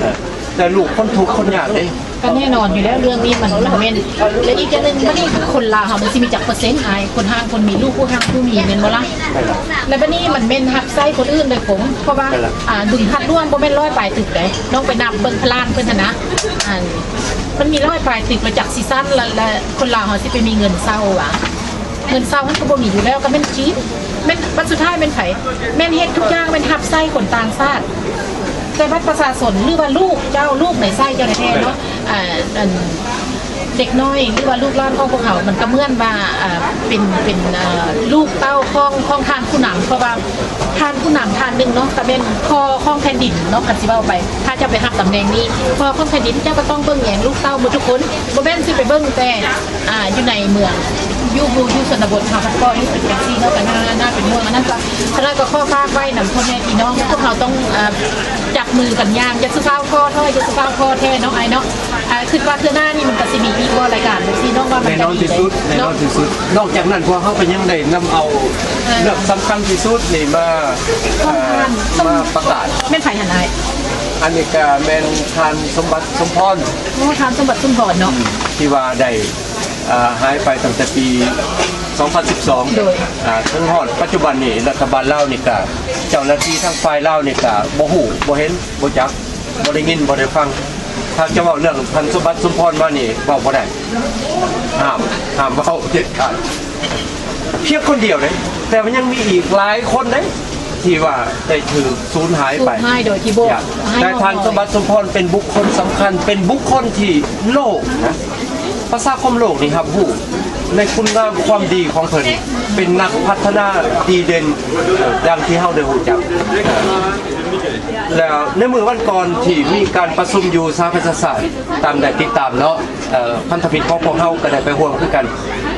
ເອີ ແຕ່ລູກຄົນທຸກຄົນຍາກເດ້. ກໍແນ່ນອນຢູ່ແລ້ວ ເລື່ອງນີ້ມັນ ມັນແມ່ນ ແລະ ອີກຢ່າງໜຶ່ງ ບັດນີ້ຄົນລາວເຮົາມັນຊິມີຈັກເປີເຊັນອ້າຍ ຄົນຮ່າງຄົນມີ ລູກຜູ້ຮ່າງຜູ້ມີ ແມ່ນບໍ່ລະ? ແລະ ບັດນີ້ມັນແມ່ນຮັບໃຊ້ຄົນອື່ນໂດຍກົງ ເພາະວ່າ ອ່າ ບຶງທາດຫຼວງບໍ່ແມ່ນຮ້ອຍປາຍຕຶກເດ້ ນ້ອງໄປນັບເບິ່ງພະລານເພິ່ນຫັ້ນນະ ອັນ ມັນມີຮ້ອຍປາຍຕຶກ ລະຈັກຊິຊັ້ນ ລະ ລະຄົນລາວເຮົາຊິໄປມີເງິນເຊົ່າຫວາ? ເງິນເຊົ່າຫັ້ນກໍບໍ່ມີຢູ່ແລ້ວ ກໍແມ່ນຈີນ ແມ່ນ ບັດສຸດທ້າຍແມ່ນໃຜ? ແມ່ນເຮັດທຸກຢ່າງ ແມ່ນຮັບໃຊ້ຄົນຕ່າງຊາດ ແຕ່ບັດປະຊາຊົນ ຫຼືວ່າລູກເຈົ້າ ລູກໃນໄສ້ເຈົ້າແທ້ໆເນາະ ອ່າ ອັນ ເດັກນ້ອຍ ຫຼືວ່າລູກຫຼານຂອງພວກເຮົາ ມັນກໍເໝືອນວ່າ ອ່າ ເປັນ ເປັນ ເອີ ລູກເຕົ້າຂອງ ຂອງທ່ານຜູ້ນຳ ເພາະວ່າທ່ານຜູ້ນຳທ່ານໜຶ່ງເນາະ ກໍແມ່ນພໍ່ຂອງແຜ່ນດິນເນາະ ຄັນຊິເວົ້າໄປ ຖ້າຈະໄປຮັບຕຳແໜ່ງນີ້ ພໍ່ຂອງແຜ່ນດິນ ເຈົ້າກໍຕ້ອງເບິ່ງແຍງລູກເຕົ້າໝົດທຸກຄົນ ບໍ່ແມ່ນຊິໄປເບິ່ງແຕ່ ອ່າ ຢູ່ໃນເມືອງ ຢູ່ ຢູ່ ຢູ່ຊົນນະບົດເຮົາພັດກໍເຮັດເປັນຈັ່ງຊີ້ເນາະ ກໍໜ້າ ໜ້າເປັນຫ່ວງ. ອັນນັ້ນກໍ ອັນນັ້ນກໍຂໍຝາກໄວ້ນຳພໍ່ແມ່ພີ່ນ້ອງ ພວກເຮົາຕ້ອງ ເອີ ຈັບມືກັນຢ່າງ ຢ່າສູ່ຟ້າວທໍ້ຖອຍ ຢ່າສູ່ຟ້າວທໍ້ແທ້ເນາະ ອ້າຍເນາະ. ອ່າ ຄິດວ່າເທື່ອໜ້ານີ້ມັນກໍຊິມີອີກບໍ່ ລາຍການຈັ່ງຊີ້ ນ້ອງວ່າມັນ ແນ່ນອນທີ່ສຸດ ແນ່ນອນທີ່ສຸດ. ນອກຈາກນັ້ນ ພວກເຮົາກໍຍັງໄດ້ນຳເອົາ ເອີ ເລື່ອງສຳຄັນທີ່ສຸດນີ້ມາ ເອີ ມາປະກາດ. ແມ່ນໃຜຫັ້ນອ້າຍ? ອັນນີ້ກໍແມ່ນທ່ານສົມບັດ ສົມພອນ. ໂອ້ ທ່ານສົມບັດ ສົມພອນເນາະ ທີ່ວ່າໄດ້ ອ່າ ຫາຍໄປຕັ້ງແຕ່ປີສອງພັນສິບສອງ ໂດຍ ອ່າ ເຖິງຮອດປັດຈຸບັນນີ້ ລັດຖະບານລາວນີ້ກະ ເຈົ້າໜ້າທີ່ທາງຝ່າຍລາວນີ້ກະບໍ່ຮູ້ ບໍ່ເຫັນ ບໍ່ຈັກ ບໍ່ໄດ້ຍິນ ບໍ່ໄດ້ຟັງ. ຖ້າຈະເວົ້າເລື່ອງທ່ານສົມບັດ ສົມພອນມານີ້ ເວົ້າບໍ່ໄດ້ ຫ້າມ ຫ້າມເວົ້າເດັດຂາດ. ພຽງຄົນດຽວເດ້ ແຕ່ວ່າຍັງມີອີກຫຼາຍຄົນເດ້ ທີ່ວ່າໄດ້ຖືກສູນຫາຍໄປ ສູນຫາຍໂດຍທີ່ບໍ່ ຢ່າງ ໃຫ້ ແຕ່ທ່ານສົມບັດ ສົມພອນເປັນບຸກຄົນສຳຄັນ ເປັນບຸກຄົນທີ່ໂລກນະ ປະຊາຄົມໂລກນີ້ຮັບຮູ້ໃນຄຸນງາມຄວາມດີຂອງເພິ່ນ ເປັນນັກພັດທະນາດີເດັ່ນ ເອີ ດັ່ງທີ່ເຮົາໄດ້ຮູ້ຈັກ. ແລ້ວໃນມື້ວັນກ່ອນທີ່ມີການປະຊຸມຢູ່ສະຫະປະຊາຊາດ ຕາມໄດ້ຕິດຕາມເນາະ ເອີ ພັນທະມິດຂອງພວກເຮົາກໍໄດ້ໄປຮ່ວມຄືກັນ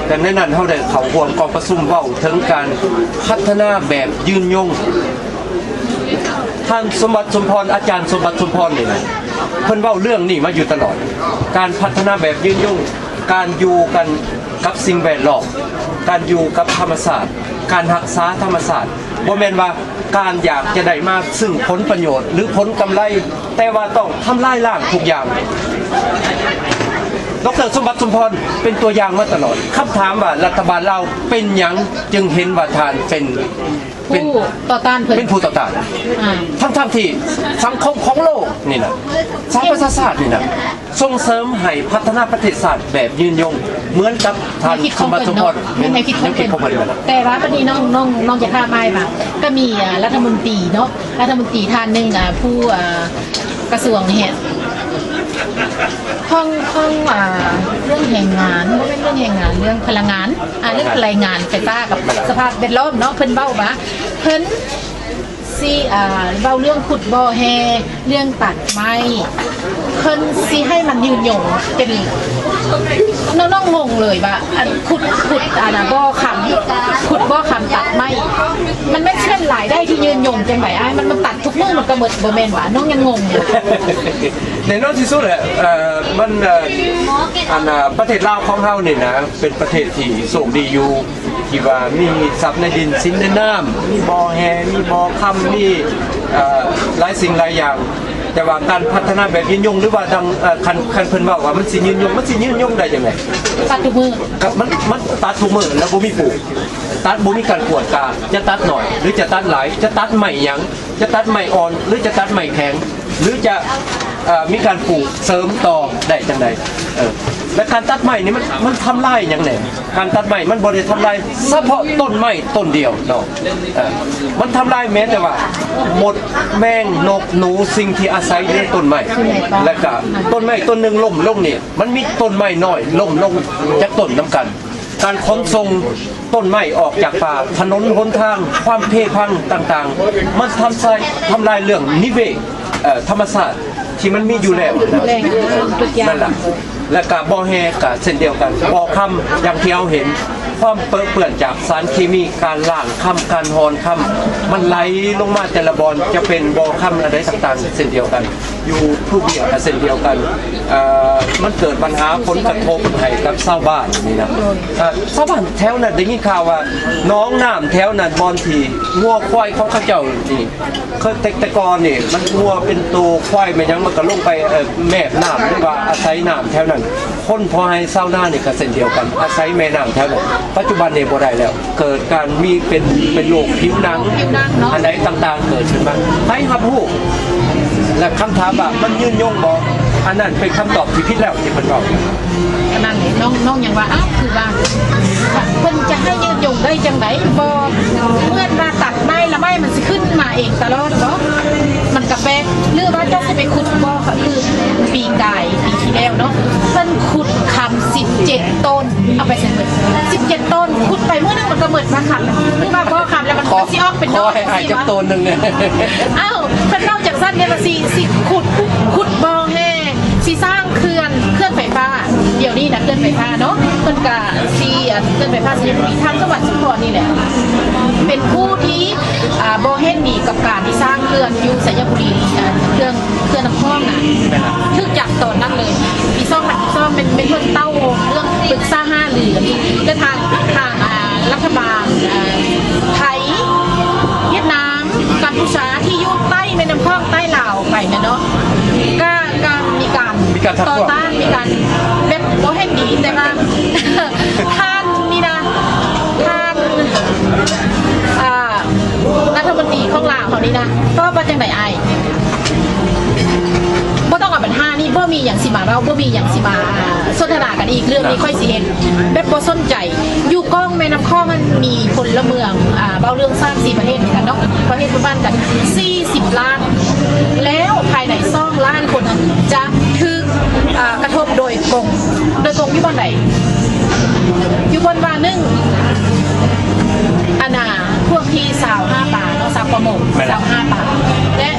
ແຕ່ໃນນັ້ນເຮົາໄດ້ເຂົ້າຮ່ວມກອງປະຊຸມເວົ້າເຖິງການພັດທະນາແບບຍືນຍົງ. ທ່ານສົມບັດ ສົມພອນ ອາຈານສົມບັດ ສົມພອນນີ້ນະ ເພິ່ນເວົ້າເລື່ອງນີ້ມາຢູ່ຕະຫຼອດ ການພັດທະນາແບບຍືນຍົງ ການຢູ່ກັນກັບສິ່ງແວດລ້ອມ ການຢູ່ກັບທຳມະຊາດ ການຮັກສາທຳມະຊາດ ບໍ່ແມ່ນວ່າການຢາກຈະໄດ້ມາຊຶ່ງຜົນປະໂຫຍດ ຫຼື ຜົນກຳໄລ ແຕ່ວ່າຕ້ອງທຳລາຍລ້າງທຸກຢ່າງ. ດອກເຕີ ສົມບັດ ສົມພອນ ເປັນຕົວຢ່າງມາຕະຫຼອດ. ຄຳຖາມວ່າລັດຖະບານລາວເປັນຫຍັງຈຶ່ງເຫັນວ່າທ່ານເປັນ ເປັນຜູ້ຕໍ່ຕ້ານເພິ່ນ ເປັນຜູ້ຕໍ່ຕ້ານ ອ່າ ທັງໆທີ່ສັງຄົມຂອງໂລກນີ້ນະ ສະຫະປະຊາຊາດນີ້ນະ ສົ່ງເສີມໃຫ້ພັດທະນາປະເທດຊາດແບບຍືນຍົງ ເໝືອນກັບທ່ານ ແນວຄິດຂອງເພິ່ນເນາະ ສົມບັດສົມພອນ ແມ່ນແນວຄິດຂອງເພິ່ນ ແມ່ນແນວຄິດຂອງເພິ່ນ ແຕ່ວ່າບັດນີ້ນ້ອງ ນ້ອງ ນ້ອງຢາກຖາມອ້າຍວ່າ ກໍມີ ເອີ ລັດຖະມົນຕີເນາະ ລັດຖະມົນຕີທ່ານໜຶ່ງ ອ່າ ຜູ້ ອ່າ ກະຊວງເຮັດ ຂອງ ຂອງ ອ່າ ເລື່ອງແຮງງານ ບໍ່ແມ່ນເລື່ອງແຮງງານ ເລື່ອງພະລັງງານ ອ່າ ເລື່ອງພະລັງງານໄຟຟ້າກັບສະພາບແວດລ້ອມເນາະ ເພິ່ນເວົ້າວ່າ ເພິ່ນຊິ ອ່າ ເວົ້າເລື່ອງຂຸດບໍ່ແຮ່ ເລື່ອງຕັດໄມ້ ເພິ່ນຊິໃຫ້ມັນຍືນຍົງ ເປັນ ນ້ອງໆງົງເລີຍວ່າ ອັນ ຂຸດ ຂຸດ ອັນນ່າ ບໍ່ຄຳ ຂຸດບໍ່ຄຳຕັດໄມ້ ມັນແມ່ນຊິເປັນລາຍໄດ້ທີ່ຍືນຍົງຈັ່ງໃດອ້າຍ? ມັນ ມັນຕັດທຸກມື້ມັນກໍໝົດ ບໍ່ແມ່ນຫວາ? ນ້ອງຍັງງົງຢູ່. ແນ່ນອນທີ່ສຸດແຫຼະ ເອີ ມັນ ເອີ ອັນ ເອີ ປະເທດລາວຂອງເຮົານີ້ນະ ເປັນປະເທດທີ່ໂຊກດີຢູ່ ທີ່ວ່າມີຊັບໃນດິນສິນໃນນ້ຳ ມີບໍ່ແຮ່ ມີບໍ່ຄຳ ມີ ເອີ ຫຼາຍສິ່ງຫຼາຍຢ່າງ ແຕ່ວ່າການພັດທະນາແບບຍືນຍົງ ຫຼືວ່າດັ່ງ ເອີ ຄັນ ຄັນເພິ່ນເວົ້າວ່າມັນຊິຍືນຍົງ ມັນຊິຍືນຍົງໄດ້ຈັ່ງໃດ? ຕັດທຸກມື້ ກໍມັນ ມັນຕັດທຸກມື້ແລ້ວບໍ່ມີປູກ ຕັດບໍ່ມີການກວດກາ ຈະຕັດໜ້ອຍ ຫຼືຈະຕັດຫຼາຍ ຈະຕັດໄມ້ຫຍັງ ຈະຕັດໄມ້ອ່ອນ ຫຼືຈະຕັດໄມ້ແຂງ ຫຼືຈະ ເອີ ມີການປູກເສີມຕໍ່ໄດ້ຈັ່ງໃດ? ເອີ ແລະການຕັດໄມ້ນີ້ມັນ ມັນທຳລາຍຫຍັງແດ່? ການຕັດໄມ້ມັນບໍ່ໄດ້ທຳລາຍສະເພາະຕົ້ນໄມ້ຕົ້ນດຽວເນາະ ເອີ ມັນທຳລາຍແມ້ແຕ່ວ່າມົດ ແມງ ນົກ ໜູ ສິ່ງທີ່ອາໄສຢູ່ໃນຕົ້ນໄມ້ ແລະກະຕົ້ນໄມ້ຕົ້ນໜຶ່ງລົ້ມລົງນີ້ ມັນມີຕົ້ນໄມ້ນ້ອຍລົ້ມລົງຈັກຕົ້ນນຳກັນ. ການຂົນສົ່ງຕົ້ນໄມ້ອອກຈາກປ່າ, ຖະໜົນຫົນທາງ, ຄວາມເພພັງຕ່າງໆ ມັນທຳລາຍ ທຳລາຍເລື່ອງນິເວດ ເອີ ທຳມະຊາດທີ່ມັນມີຢູ່ແລ້ວ ແລ້ວທຸກຢ່າງນັ້ນລະ ແລະກະບໍ່ແຮ່ກະເຊັ່ນດຽວກັນ ບໍ່ຄຳ ຢ່າງທີ່ເຮົາເຫັນ ຄວາມເປິເປື້ອນຈາກສານເຄມີ ການລ້າງຄຳ ການຮ່ອນຄຳ ມັນໄຫຼລົງມາແຕ່ລະບ່ອນ ຈະເປັນບໍ່ຄຳອັນໃດຕ່າງໆ ເຊັ່ນດຽວກັນ. ຢູ່ພູວຽງກໍເຊັ່ນດຽວກັນ ເອີ ມັນເກີດບັນຫາຜົນກະທົບໃຫ້ກັບຊາວບ້ານນີ້ນະ ເອີ ຊາວບ້ານແຖວນັ້ນໄດ້ຍິນຂ່າວວ່າໜອງນ້ຳແຖວນັ້ນ ບ່ອນທີ່ງົວຄວາຍຂອງເຂົາເຈົ້ານີ້ ເຄີຍແຕ່ ແຕ່ກ່ອນນີ້ມັນງົວເປັນໂຕ ຄວາຍແມ່ນຫຍັງ ມັນກໍລົງໄປ ເອີ ແມບນ້ຳ ຫຼືວ່າອາໄສນ້ຳແຖວນັ້ນ. ຄົນພໍ່ໄຮ່ຊາວນານີ້ກໍເຊັ່ນດຽວກັນ ອາໄສແມ່ນ້ຳແຖວນັ້ນ ປັດຈຸບັນນີ້ບໍ່ໄດ້ແລ້ວ ເກີດການມີເປັນ ເປັນໂລກຜິວໜັງ ຜິວໜັງເນາະ ອັນໃດຕ່າງໆເກີດຂຶ້ນມາ ໃຜຮັບຮູ້? ແລະຄຳຖາມວ່າມັນຍືນຍົງບໍ່? ອັນນັ້ນເປັນຄຳຕອບທີ່ຜິດແລ້ວທີ່ເພິ່ນເວົ້າ. ອັນນັ້ນນ້ອງ ນ້ອງຍັງວ່າ ອ້າວ ຄືວ່າເພິ່ນຈະໃຫ້ຍືນຍົງໄດ້ຈັ່ງໃດ? ບໍ່ ເໝືອນວ່າຕັດໄມ້ລະໄມ້ມັນຊິຂຶ້ນມາເອງຕະຫຼອດບໍ? ມັນກະແປກ. ຫຼືວ່າເຈົ້າຊິໄປຂຸດບໍ່? ຄືປີກາຍ ປີທີ່ແລ້ວເນາະ ເພິ່ນຂຸດຄຳສິບເຈັດ ຕົ້ນ ເອົາໄປໃສ່ໝົດ ສິບເຈັດ ຕົ້ນ ຂຸດໄປມື້ໜຶ່ງມັນກໍໝົດມາຄຳ ຫຼືວ່າບໍ່ຄຳແລ້ວມັນກໍຊິອອກເປັນໜໍ່ ຂໍໃຫ້ອາຍຈັກໂຕໜຶ່ງແດ່. ອ້າວ ເພິ່ນເວົ້າຈັ່ງຊັ້ນເດ້ວ່າຊິ ຊິຂຸດ ຂຸດບໍ່ແຮ່ ຊິສ້າງເຂື່ອນ ເຂື່ອນໄຟຟ້າ ດຽວນີ້ນະ ເຂື່ອນໄຟຟ້າເນາະ ເພິ່ນກະຊິ ອັນ ເຂື່ອນໄຟຟ້າໄຊຍະບູລີ ທ່ານ ສະຫວັນ ສຸນທອນ ນີ້ແຫຼະ ເປັນຜູ້ທີ່ ອ່າ ບໍ່ເຫັນດີກັບການທີ່ສ້າງເຂື່ອນຢູ່ໄຊຍະບູລີ ອ່າ ເຂື່ອນ ເຂື່ອນນ້ຳຂອງນະ ຖືກຈັບຕອນນັ້ນເລີຍ ປີສອງພັນສິບສອງ ແມ່ນ ແມ່ນເພິ່ນເຕົ້າເລື່ອງປຶກສາຫາລືກັນ ແລະ ທາງ ທາງ ອ່າ ລັດຖະບານ ອ່າ ໄທ, ຫວຽດນາມ, ກັມພູຊາ ທີ່ຢູ່ໃຕ້ແມ່ນ້ຳຂອງໃຕ້ລາວໄປນະເນາະ ກະ ກະມີການ ມີການທັກທ້ວງ ຕໍ່ຕ້ານ ມີການແບບບໍ່ເຫັນດີ ແຕ່ວ່າທ່ານນີ້ນະ ທ່ານ ອ່າ ລັດຖະມົນຕີຂອງລາວເຮົານີ້ນະ ຕອບວ່າຈັ່ງໃດອ້າຍ? ບໍ່ຕ້ອງເອົາບັນຫານີ້ ບໍ່ມີຫຍັງຊິມາເວົ້າ ບໍ່ມີຫຍັງຊິມາ ອ່າ ສົນທະນາກັນອີກ ເລື່ອງນີ້ຂ້ອຍຊິເຮັດແບບບໍ່ສົນໃຈ. ຢູ່ກ້ອງແມ່ນ້ຳຂອງຫັ້ນມີພົນລະເມືອງ ອ່າ ເວົ້າເລື່ອງສາມສີ່ປະເທດຄືກັນເນາະ ປະເທດເພື່ອນບ້ານກັນສີ່ສິບລ້ານ ແລ້ວພາຍໃນສອງລ້ານຄົນຫັ້ນຈະຖືກ ອ່າ ກະທົບໂດຍກົງ ໂດຍກົງຢູ່ບ່ອນໃດ? ຢູ່ບ່ອນວ່າ ໜຶ່ງ ອັນນ່າ ພວກທີ່ຊາວຫາປາເນາະ ຊາວປະມົງ ແມ່ນລະ ຊາວຫາປາ ແລະ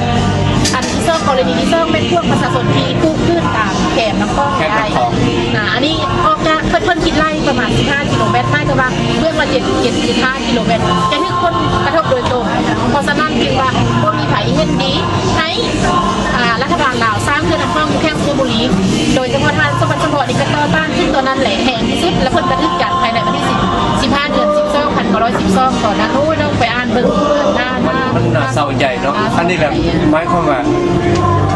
ອັນທີ່ສອງ ກໍລະນີທີ່ສອງ ແມ່ນພວກປະຊາຊົນທີ່ປູກພືດຕາມແຄມນ້ຳຂອງ ແຄມນ້ຳຂອງ ໄດ້ ອ່າ ອັນນີ້ອອກຈາກ ເພິ່ນ ເພິ່ນຄິດໄລ່ປະມານສິບຫ້າກິໂລແມັດ ໝາຍຄວາມວ່າ ເຈັດ ເຈັດຈຸດຫ້າກິໂລແມັດ ຈະຖືກຜົນກະທົບໂດຍຕົງ. ເພາະສະນັ້ນ ຖືວ່າບໍ່ມີໃຜເຫັນດີໃຫ້ ອ່າ ລັດຖະບານລາວສ້າງເຂື່ອນນ້ຳຂອງຢູ່ແຂວງໄຊຍະບູລີ ໂດຍສະເພາະທ່ານ ສົມບັດ ສົມພອນ ນີ້ກໍຕໍ່ຕ້ານຂຶ້ນຕົວນັ້ນແຫຼະ ແຮງທີ່ສຸດ ແລະ ເພິ່ນກໍຖືກຈັບພາຍໃນວັນທີສິບ ສິບຫ້າ ເດືອນສິບສອງ ພັນເກົ້າຮ້ອຍສິບສອງ ຕອນນັ້ນ. ໂອ້ຍ ນ້ອງໄປອ່ານເບິ່ງ ໜ້າ ໜ້າ ໜ້າ ໜ້າເສົ້າໃຈເນາະ. ອັນນີ້ແຫຼະ ໝາຍຄວາມວ່າ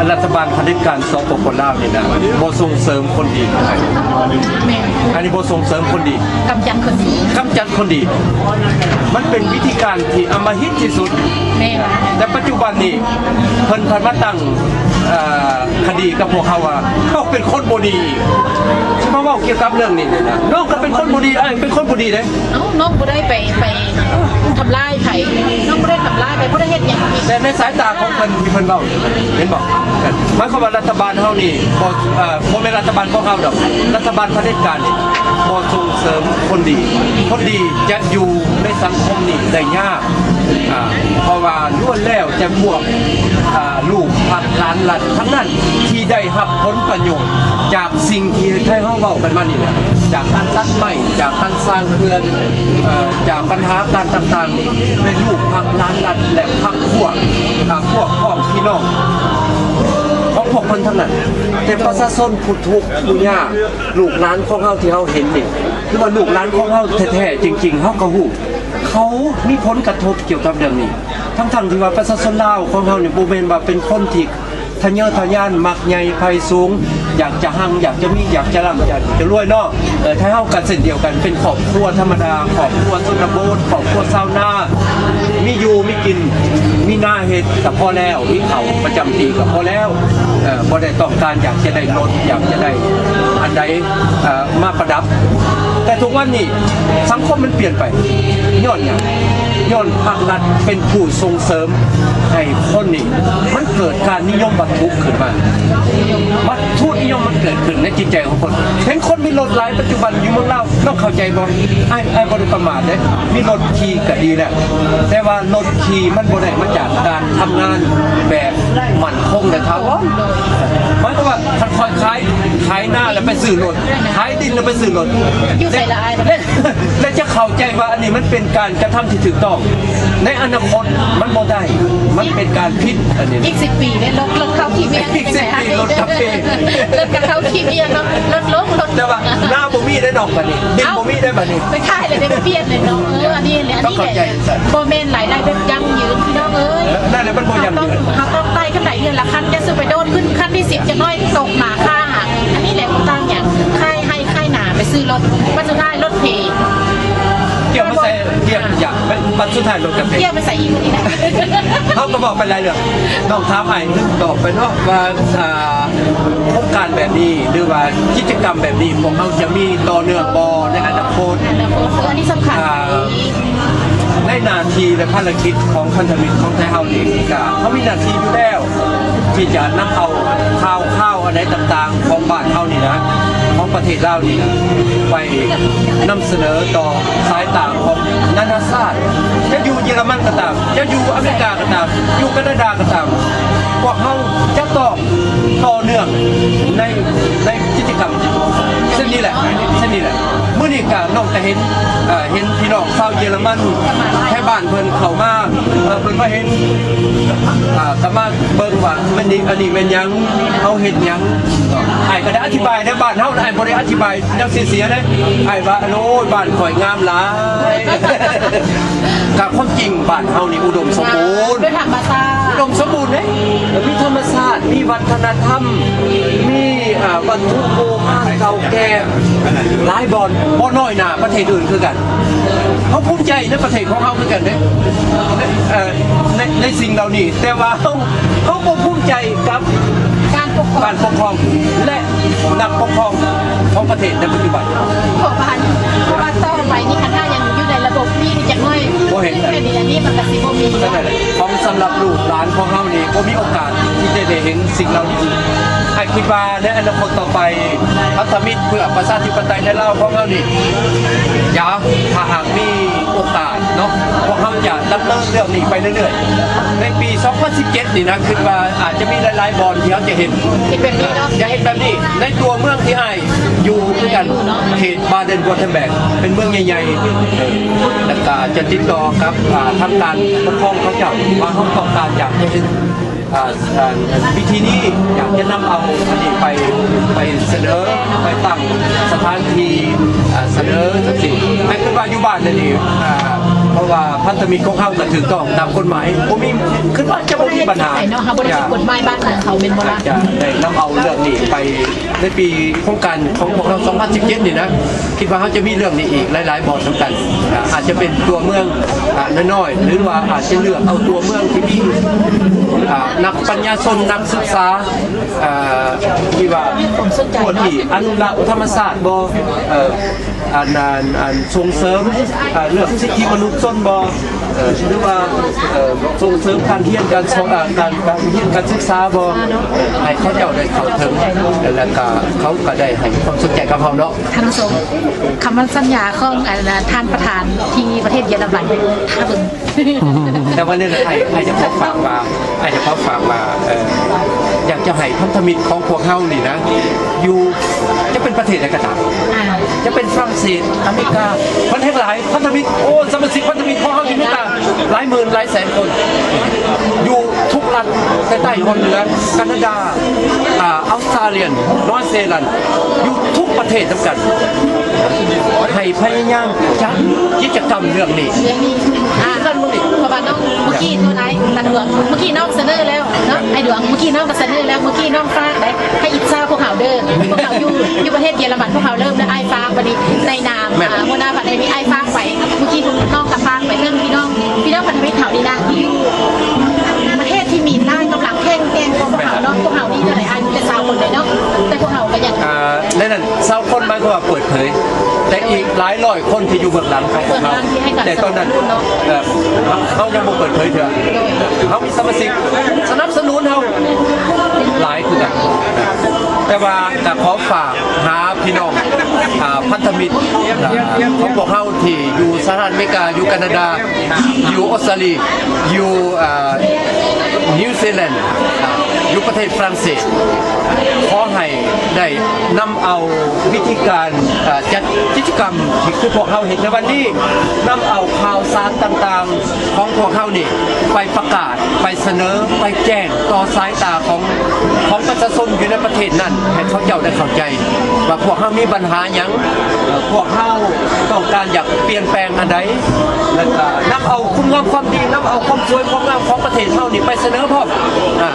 ລັດຖະບານຜະເດັດການ ສປປ ລາວ ນີ້ນະ ບໍ່ສົ່ງເສີມຄົນດີ. ແມ່ນ. ອັນນີ້ບໍ່ສົ່ງເສີມຄົນດີ. ກຳຈັດຄົນດີ. ກຳຈັດຄົນດີ. ມັນເປັນວິທີການທີ່ອຳມະຫິດທີ່ສຸດ. ແມ່ນ. ແຕ່ປັດຈຸບັນນີ້ ເພິ່ນພັດມາຕັ້ງ ເອີ ຄະດີກັບພວກເຮົາວ່າ ເຮົາເປັນຄົນບໍ່ດີອີກ. ຊິມາເວົ້າກ່ຽວກັບເລື່ອງນີ້ນະ. ນ້ອງກໍເປັນຄົນບໍ່ດີ, ອ້າຍເປັນຄົນບໍ່ດີເດ້. ເອົ້າ ນ້ອງບໍ່ໄດ້ໄປ ໄປທຳລາຍໃຜ, ນ້ອງບໍ່ໄດ້ທຳລາຍໃຜ, ບໍ່ໄດ້ເຮັດຫຍັງຜິດ. ແຕ່ໃນສາຍຕາຂອງເພິ່ນທີ່ເພິ່ນເວົ້າ ເຫັນບໍ່? ໝາຍຄວາມວ່າລັດຖະບານເຮົານີ້ບໍ່ ເອີ ບໍ່ແມ່ນລັດຖະບານຂອງເຮົາດອກ, ລັດຖະບານຜະເດັດການນີ້ບໍ່ສົ່ງເສີມຄົນດີ. ຄົນດີຈະຢູ່ໃນສັງຄົມນີ້ໄດ້ຍາກ. ອ່າ ເພາະວ່າລ້ວນແລ້ວແຕ່ພວກ ອ່າ ລູກພັກຫຼານລັດທັງນັ້ນ ທີ່ໄດ້ຮັບຜົນປະໂຫຍດຈາກສິ່ງທີ່ໄທເຮົາເວົ້າກັນມານີ້ແຫຼະ, ຈາກການຕັດໄມ້, ຈາກການສ້າງເຂື່ອນ, ເອີ ຈາກບັນຫາການຕ່າງໆນີ້ ແມ່ນລູກພັກຫຼານລັດ ແລະ ພັກພວກ ພັກພວກພ້ອມພີ່ນ້ອງຂອງພວກເພິ່ນທັງນັ້ນ. ແຕ່ປະຊາຊົນຜູ້ທຸກຜູ້ຍາກ ລູກຫຼານຂອງເຮົາທີ່ເຮົາເຫັນນີ້ ຄືວ່າລູກຫຼານຂອງເຮົາແທ້ໆ ຈິງໆ ເຮົາກໍຮູ້ ເຂົາມີຜົນກະທົບກ່ຽວກັບເລື່ອງນີ້ ທັງໆທີ່ວ່າປະຊາຊົນລາວຂອງເຮົານີ້ ບໍ່ແມ່ນວ່າເປັນຄົນທີ່ທະເຍີທະຍານ ມັກໃຫຍ່ໃຝ່ສູງ ຢາກຈະຮັ່ງ ຢາກຈະມີ ຢາກຈະລ່ຳ ຢາກຈະລວຍເນາະ. ເອີ ໄທເຮົາກໍເຊັ່ນດຽວກັນ ເປັນຄອບຄົວທຳມະດາ ຄອບຄົວຊົນນະບົດ ຄອບຄົວຊາວນາ ມີຢູ່ມີກິນ ມີນາເຮັດກໍພໍແລ້ວ ມີເຂົ້າປະຈຳປີກໍພໍແລ້ວ. ເອີ ບໍ່ໄດ້ຕ້ອງການຢາກຈະໄດ້ລົດ ຢາກຈະໄດ້ອັນໃດ ເອີ ມາປະດັບ. ແຕ່ທຸກວັນນີ້ສັງຄົມມັນປ່ຽນໄປ ຍ້ອນຫຍັງ? ຍ້ອນພາກລັດເປັນຜູ້ສົ່ງເສີມໃຫ້ຄົນນີ້ ມັນເກີດການນິຍົມວັດຖຸຂຶ້ນມາ. ວັດຖຸນິຍົມມັນເກີດຂຶ້ນໃນຈິດໃຈຂອງຄົນ. ເຫັນຄົນມີລົດຫຼາຍປັດຈຸບັນຢູ່ເມືອງລາວ ນ້ອງເຂົ້າໃຈບໍ່? ອ້າຍ ອ້າຍບໍ່ໄດ້ປະໝາດເດ້ ມີລົດຂີ່ກໍດີແລ້ວ ແຕ່ວ່າລົດຂີ່ມັນບໍ່ໄດ້ມາຈາກການທຳງານແບບໝັ້ນຄົງ ແລະ ຖາວອນ. ໝາຍຄວາມວ່າ ຄັນຂ້ອຍຂາຍ ຂາຍນາແລ້ວໄປຊື້ລົດ, ຂາຍດິນແລ້ວໄປຊື້ລົດ ຢູ່ໃສລະອ້າຍ? ແລະ ແລະຈະເຂົ້າໃຈວ່າອັນນີ້ມັນເປັນການກະທຳທີ່ຖືກຕ້ອງ. ໃນອະນາຄົດມັນບໍ່ໄດ້, ມັນເປັນການຜິດອັນນີ້. ອີກສິບປີເດ້ ລົດ ລົດເຂົ້າຂີ້ວຽງ. ອີກສິບປີ ລົດກະເພ ລົດກະເຂົ້າຂີ້ວຽງເນາະ, ລົດລົງ ລົດ ແຕ່ວ່ານາບໍ່ມີໄດ້ດອກບັດນີ້, ດິນບໍ່ມີໄດ້ບັດນີ້. ໄປຂາຍແລ້ວໄດ້ປ່ຽນເລີຍເນາະ. ເອີ ອັນນີ້ແຫຼະ ອັນນີ້ແຫຼະ ບໍ່ແມ່ນລາຍໄດ້ແບບຢັ້ງຢືນ ພີ່ນ້ອງເອີຍ. ເອີ ນັ້ນແຫຼະ ມັນບໍ່ຢັ້ງຢືນ. ເຮົາຕ້ອງ ເຮົາຕ້ອງໄຕ່ຂຶ້ນໄດ້ເທື່ອລະຂັ້ນ, ຢ່າສູ່ໄປໂດດຂຶ້ນຂັ້ນທີສິບ ຈັກໜ້ອຍຕົກມາຂາຫັກ. ອັນນີ້ແຫຼະ ບໍ່ຕ່າງຫຍັງ ຂາຍໄຮ່ຂາຍນາໄປຊື້ລົດ ບັດສຸດທ້າຍລົດເພ. ກ່ຽວມາໃສ່ ກ່ຽວ ຢ່າ ບັດສຸດທ້າຍລົດກະເພ ກ່ຽວໄປໃສ່ອີກນີ້ນະ. ເຮົາກໍບອກໄປຫຼາຍເລື່ອງ, ນ້ອງຖາມອ້າຍໜຶ່ງຕອບໄປເນາະວ່າ ອ່າ ໂຄງການແບບນີ້ ຫຼືວ່າກິດຈະກຳແບບນີ້ ພວກເຮົາຈະມີຕໍ່ເນື່ອງບໍ່ໃນອະນາຄົດ? ອະນາຄົດ ເອີ ອັນນີ້ສຳຄັນ. ອ່າ ໃນໜ້າທີ່ ແລະ ພາລະກິດຂອງພັນທະມິດຂອງໄທເຮົານີ້ ກະເຮົາມີໜ້າທີ່ຢູ່ແລ້ວ ທີ່ຈະນຳເອົາຂ່າວຄາວອັນໃດຕ່າງໆຂອງບ້ານເຮົານີ້ນະ ຂອງປະເທດລາວນີ້ນະ ໄປນຳສະເໜີຕໍ່ສາຍຕາຂອງນານາຊາດ, ຈະຢູ່ເຢຍລະມັນກໍຕາມ, ຈະຢູ່ອາເມລິກາກໍຕາມ, ຢູ່ການາດາກໍຕາມ, ພວກເຮົາຈະຕ້ອງຕໍ່ເນື່ອງໃນ ໃນກິດຈະກຳເຊັ່ນນີ້ແຫຼະ ເຊັ່ນນີ້ແຫຼະ. ມື້ນີ້ກະນ້ອງກະເຫັນ ເອີ ເຫັນພີ່ນ້ອງຊາວເຢຍລະມັນ ໄທບ້ານເພິ່ນເຂົ້າມາ ເອີ ເພິ່ນມາເຫັນ ເອີ ກະມາເບິ່ງວ່າແມ່ນນີ້ ອັນນີ້ແມ່ນຫຍັງ ເຮົາເຮັດຫຍັງ. ອ້າຍກະໄດ້ອະທິບາຍໃນບ້ານເຮົານະ, ອ້າຍບໍ່ໄດ້ອະທິບາຍແນວເສຍໆເດ້. ອ້າຍວ່າ ໂອ້ຍ ບ້ານຂ້ອຍງາມຫຼາຍ. ກະຄວາມຈິງບ້ານເຮົານີ້ອຸດົມສົມບູນ ໂດຍທຳມະຊາດ ອຸດົມສົມບູນເດ້, ມີທຳມະຊາດ ມີວັດທະນະທຳ ມີ ອ່າ ວັດຖຸໂບຮານເກົ່າແກ່ຫຼາຍບ່ອນ ບໍ່ນ້ອຍໜ້າປະເທດອື່ນຄືກັນ. ເຮົາພູມໃຈໃນປະເທດຂອງເຮົາຄືກັນເດ້ ເອີ ໃນ ໃນສິ່ງເຫຼົ່ານີ້, ແຕ່ວ່າເຮົາ ເຮົາບໍ່ພູມໃຈກັບການປົກຄອງ ການປົກຄອງ ແລະ ນັກປົກຄອງຂອງປະເທດໃນປັດຈຸບັນ. ເພາະວ່າ ເພາະວ່າຕໍ່ໄປນີ້ ຄັນຖ້າຍັງຢູ່ໃນລະບົບນີ້ ຈັກໜ້ອຍ ບໍ່ເຫັນ ຄະດີອັນນີ້ມັນກະຊິບໍ່ມີ. ຂອງສຳລັບລູກຫຼານຂອງເຮົານີ້ ບໍ່ມີໂອກາດທີ່ຈະໄດ້ເຫັນສິ່ງເຫຼົ່ານີ້. ອ້າຍຄິດວ່າໃນອະນາຄົດຕໍ່ໄປ ພັນທະມິດເພື່ອປະຊາທິປະໄຕໃນລາວຂອງເຮົານີ້ ຢ່າ ຖ້າຫາກມີໂອກາດເນາະ ພວກເຮົາຈະດຳເນີນເລື່ອງນີ້ໄປເລື້ອຍໆ. ໃນປີສອງພັນສິບເຈັດນີ້ນະ ຄິດວ່າອາດຈະມີຫຼາຍໆບ່ອນທີ່ເຮົາຈະເຫັນ ເຮັດແບບນີ້ເນາະ ຈະເຮັດແບບນີ້ໃນຕົວເມືອງທີ່ອ້າຍຢູ່ຄືກັນ ເຂດບາເດນວໍເທີແບັກ ເປັນເມືອງໃຫຍ່ໆ ແລ້ວກະຈະຕິດຕໍ່ກັບ ອ່າ ທາງການປົກຄອງເຂົາເຈົ້າ ວ່າເຮົາຕ້ອງການຢາກຈະເຮັດ ອ່າ ອ່າ ວິທີນີ້ ຢາກຈະນຳເອົາອັນນີ້ໄປ ໄປສະເໜີ ໄປຕັ້ງສະຖານທີ່ ອ່າ ສະເໜີຈັ່ງຊີ້. ແຕ່ຄືວ່າຢູ່ບ້ານນີ້ ອ່າ ເພາະວ່າພັນທະມິດຂອງເຮົາກໍຖືກຕ້ອງຕາມກົດໝາຍ ບໍ່ມີ ຄິດວ່າຈະບໍ່ມີບັນຫາ. ເນາະ ເຮົາບໍ່ໄດ້ຜິດກົດໝາຍບ້ານເມືອງເຂົາ ແມ່ນບໍ່ລະ? ອາດຈະໄດ້ນຳເອົາເລື່ອງນີ້ໄປໃນປີໂຄງການຂອງພວກເຮົາ ສອງພັນສິບເຈັດນີ້ນະ ຄິດວ່າເຮົາຈະມີເລື່ອງນີ້ອີກຫຼາຍໆບ່ອນນຳກັນ. ອາ ອາດຈະເປັນຕົວເມືອງ ອາ ນ້ອຍໆ ຫຼືວ່າອາດຈະເລືອກເອົາຕົວເມືອງທີ່ມີ ອາ ນັກປັນຍາຊົນ ນັກສຶກສາ ອາ ທີ່ວ່າຜູ້ທີ່ອະນຸລັກທຳມະຊາດບໍ່ ເອີ ອັນ ອັນ ອັນສົ່ງເສີມ ເອີ ເລື່ອງສິດທິມະນຸດຊົນບໍ່ ເອີ ຫຼືວ່າ ເອີ ສົ່ງເສີມການຮຽນການສອນ ເອີ ການ ການຮຽນການສຶກສາບໍ່ ໃຫ້ເຂົາເຈົ້າໄດ້ເຂົ້າເຖິງ ແລ້ວກໍເຂົາກໍໄດ້ໃຫ້ຄວາມສົນໃຈກັບເຮົາເນາະ. ທ່ານຜູ້ຊົມ ຄຳໝັ້ນສັນຍາຂອງ ອັນ ທ່ານປະທານທີ່ປະເທດເຢຍລະມັນ ຖ້າເບິ່ງ ແຕ່ວ່ານີ້ ອ້າຍ ອ້າຍຢາກຂໍຝາກວ່າ ອ້າຍຢາກຂໍຝາກວ່າ ເອີ ຢາກຈະໃຫ້ພັນທະມິດຂອງພວກເຮົານີ້ນະ ຢູ່ ຈະເປັນປະເທດໃດກໍຕາມ ອ່າ ຈະເປັນຝຣັ່ງເສດ ອາເມລິກາ ມັນແຮງຫຼາຍ ພັນທະມິດ ໂອ້ ສະມາຊິກພັນທະມິດຂອງເຮົາຢູ່ອາເມລິກາ ຫຼາຍໝື່ນຫຼາຍແສນຄົນ ຢູ່ທຸກລັດ ແຕ່ໃຕ້ຮອດເໜືອ ການາດາ ອາ ອອສຕາເລຍ ນິວຊີແລນ ຢູ່ທຸກປະເທດນຳກັນ ໃຫ້ພະຍາຍາມຈັດກິດຈະກຳເລື່ອງນີ້ ເລື່ອງນີ້ ອ່າ ເພາະວ່ານ້ອງ ເມື່ອກີ້ໂທນາຍ ທ່ານດວງ ເມື່ອກີ້ນ້ອງສະເໜີແລ້ວເນາະ ອ້າຍດວງ ເມື່ອກີ້ນ້ອງກໍສະເໜີແລ້ວ ເມື່ອກີ້ນ້ອງຝາກໄດ້ ໃຫ້ອິດສາພວກເຮົາເດີ ພວກເຮົາຢູ່ ຢູ່ປະເທດເຢຍລະມັນ ພວກເຮົາເລີ່ມແລ້ວ ອ້າຍຝາກ ບັດນີ້ໃນນາມ ແມ່ນ ອ່າ ຫົວໜ້າພັນທະມິດ ອ້າຍຝາກໄປ ເມື່ອກີ້ນ້ອງກໍຝາກໄປເຖິງພີ່ນ້ອງ ພີ່ນ້ອງພັນທະມິດເຮົານີ້ນະ ທີ່ຢູ່ປະເທດທີ່ມີຫຼາຍກຳລັງແຂງແກ່ງກວ່າພວກເຮົາເນາະ ພວກເຮົານີ້ເທົ່າໃດ ອາຍຸແຕ່ຊາວຄົນເດເນາະ ແຕ່ພວກເຮົາກໍຍັງ ອ່າ ໃນນັ້ນຊາວຄົນໝາຍຄວາມວ່າເປີດເຜີຍ ແຕ່ອີກຫຼາຍຮ້ອຍຄົນທີ່ຢູ່ເບື້ອງຫຼັງຂອງພວກເຮົາ ເບື້ອງຫຼັງທີ່ໃຫ້ການ ແຕ່ຕອນນັ້ນ ສະໜັບສະໜູນເນາະ ເອີ ເຮົາຍັງບໍ່ເປີດເຜີຍເທື່ອ ເຮົາມີສະມາຊິກສະໜັບສະໜູນເຮົາຫຼາຍຄືກັນ ແຕ່ວ່າກໍຂໍຝາກຫາພີ່ນ້ອງ ອ່າ ພັນທະມິດ ອ່າ ຂອງພວກເຮົາທີ່ຢູ່ສະຫະລັດອາເມລິກາ ຢູ່ການາດາ ຢູ່ອົດສະຕາລີ ຢູ່ ອ່າ ນິວຊີແລນ ອ່າ ຢູ່ປະເທດຝຣັ່ງເສດ ຂໍໃຫ້ໄດ້ນຳເອົາວິທີການ ເອີ ຈັດກິດຈະກຳທີ່ຄືພວກເຮົາເຮັດໃນວັນນີ້ ນຳເອົາຂ່າວສານຕ່າງໆຂອງພວກເຮົານີ້ ໄປປະກາດ ໄປສະເໜີ ໄປແຈ້ງຕໍ່ສາຍຕາຂອງ ຂອງປະຊາຊົນຢູ່ໃນປະເທດນັ້ນ ໃຫ້ເຂົາເຈົ້າໄດ້ເຂົ້າໃຈວ່າພວກເຮົາມີບັນຫາຫຍັງ ເອີ ພວກເຮົາຕ້ອງການຢາກປ່ຽນແປງອັນໃດ ແລ້ວກໍນຳເອົາຄຸນງາມຄວາມດີ ນຳເອົາຄວາມສວຍຄວາມງາມຂອງປະເທດເຮົານີ້ໄປສະເໜີພ້ອມ ອາ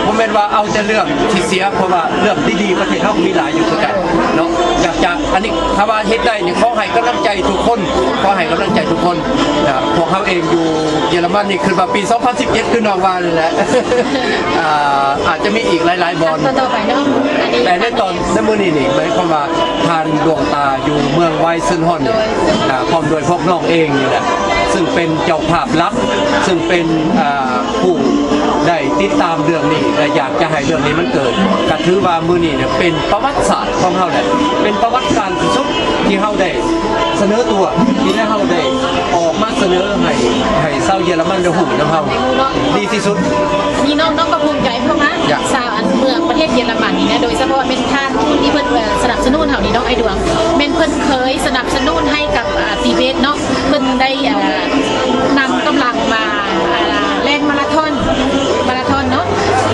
ບໍ່ແມ່ນວ່າເອົາແຕ່ເລື່ອງທີ່ເສຍ ເພາະວ່າເລື່ອງດີໆປະເທດເຮົາກໍມີຫຼາຍຢູ່ຄືກັນເນາະ. ຢາກຈະ ອັນນີ້ ຖ້າວ່າເຮັດໄດ້ນີ້ ຂໍໃຫ້ກຳລັງໃຈທຸກຄົນ ຂໍໃຫ້ກຳລັງໃຈທຸກຄົນ. ອາ ພວກເຮົາເອງຢູ່ເຢຍລະມັນນີ້ ຄືວ່າປີສອງພັນສິບເຈັດ ຄືນ້ອງວ່ານັ້ນແຫຼະ ອາ ອາດຈະມີອີກຫຼາຍໆບ່ອນ ຂັ້ນຕອນຕໍ່ໄປເນາະ. ອັນນີ້ ແຕ່ໃນຕອນ ໃນມື້ນີ້ນີ້ ໝາຍຄວາມວ່າທ່ານຫຼວງຕາຢູ່ເມືອງໄວເຊິນຮອນ ໂດຍ ອາ ພ້ອມດ້ວຍພວກນ້ອງເອງນີ້ແຫຼະ ຊຶ່ງເປັນເຈົ້າພາບຫຼັກ ຊຶ່ງເປັນ ອາ ຜູ້ໄດ້ຕິດຕາມເລື່ອງນີ້ ແລະ ຢາກຈະໃຫ້ເລື່ອງນີ້ມັນເກີດ ກໍຖືວ່າມື້ນີ້ເປັນປະຫວັດສາດຂອງເຮົາແຫຼະ ເປັນປະຫວັດການທີ່ສຸດທີ່ເຮົາໄດ້ສະເໜີຕົວ ທີ່ໄດ້ ເຮົາໄດ້ອອກມາສະເໜີໃຫ້ ໃຫ້ຊາວເຢຍລະມັນໄດ້ຮູ້ນຳເຮົາດີທີ່ສຸດ. ນີ້ນ້ອງ ນ້ອງກໍພູມໃຈ ເພາະວ່າຊາວອັນເມືອງປະເທດເຢຍລະມັນນີ້ນະ ໂດຍສະເພາະແມ່ນທ່ານທູດທີ່ເພິ່ນ ເອີ ສະໜັບສະໜູນເຮົານີ້ ນ້ອງໄອດວງ ແມ່ນເພິ່ນເຄີຍສະໜັບສະໜູນໃຫ້ກັບ ອາ ຕີເບດເນາະ ເພິ່ນໄດ້ ເອີ ນຳກຳລັງມາ ອ່າ ແລ່ນມາລາທອນ ມາລາທອນເນາະ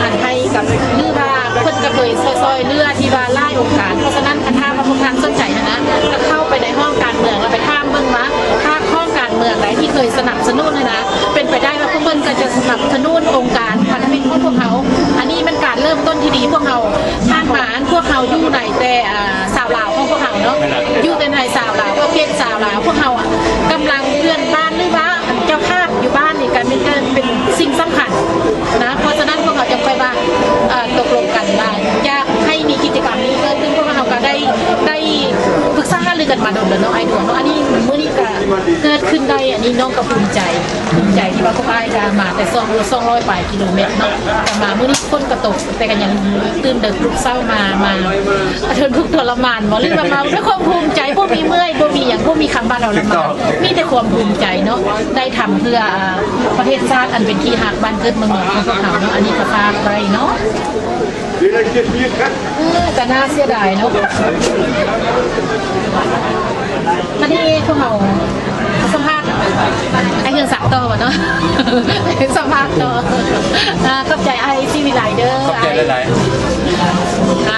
ອັນໃຫ້ກັບ ຫຼືວ່າເພິ່ນກໍເຄີຍຊ່ອຍເຫຼືອທີ່ວ່າຫຼາຍອົງການ. ເພາະສະນັ້ນ ຄັນຖ້າວ່າພວກທ່ານສົນໃຈຫັ້ນນະ ກໍເຂົ້າໄປໃນຫ້ອງການເມືອງ ແລ້ວໄປຖາມເບິ່ງວ່າ ຖ້າຫ້ອງການເມືອງໃດທີ່ເຄີຍສະໜັບສະໜູນຫັ້ນນະ ເປັນໄປໄດ້ວ່າພວກເພິ່ນກໍຈະສະໜັບສະໜູນອົງການພັນທະມິດຂອງພວກເຮົາ. ອັນນີ້ແມ່ນການເລີ່ມຕົ້ນທີ່ດີ. ພວກເຮົາຜ່ານມາ ພວກເຮົາຢູ່ໃນແຕ່ ອ່າ ຊາວລາວຂອງພວກເຮົາເນາະ ຢູ່ແຕ່ໃນຊາວລາວ ປະເພດຊາວລາວ ພວກເຮົາກຳລັງເພື່ອນບ້ານ ຫຼືວ່າເຈົ້າພາບຢູ່ບ້ານນີ້ ການເປັນ ເປັນສິ່ງສຳຄັນນະ. ເພາະສະນັ້ນ ພວກເຮົາຈຶ່ງຄ່ອຍວ່າ ເອີ ຕົກລົງກັນວ່າຢາກໃຫ້ມີກິດຈະກຳນີ້ເກີດຂຶ້ນ. ພວກເຮົາກໍໄດ້ ໄດ້ປຶກສາຫາລືກັນມາດົນແລ້ວເນາະ ອ້າຍດວງເນາະ. ອັນນີ້ມື້ນີ້ກໍເກີດຂຶ້ນໄດ້ ອັນນີ້ນ້ອງກໍພູມໃຈ ພູມໃຈທີ່ວ່າພວກອ້າຍກໍມາແຕ່ສອງ ສອງຮ້ອຍປາຍກິໂລແມັດເນາະ ກໍມາມື້ນີ້ຝົນກໍຕົກ ແຕ່ກໍຍັງຕື່ນເດິກລຸກເຊົ້າມາ ມາ ທົນທຸກທໍລະມານບໍ່ ຫຼືວ່າມາດ້ວຍຄວາມພູມໃຈ ບໍ່ມີເມື່ອຍ ບໍ່ມີຫຍັງ ບໍ່ມີຄຳວ່າທໍລະມານ ມີແຕ່ຄວາມພູມໃຈເນາະ ໄດ້ທຳເພື່ອ ອ່າ ປະເທດຊາດອັນເປັນທີ່ຮັກ ບ້ານເກີດເມືອງນອນຂອງພວກເຮົາເນາະ. ອັນນີ້ກໍຝາກໄວ້ເນາະ ເອີ ກໍໜ້າເສຍດາຍເນາະ. ບັດນີ້ພວກເຮົາສຳພາດອ້າຍເຮືອງສັກຕໍ່ເນາະ ສຳພາດຕໍ່. ອ່າ ຂອບໃຈອ້າຍສີວິໄລເດີ ຂອບໃຈຫຼາຍໆ ອ່າ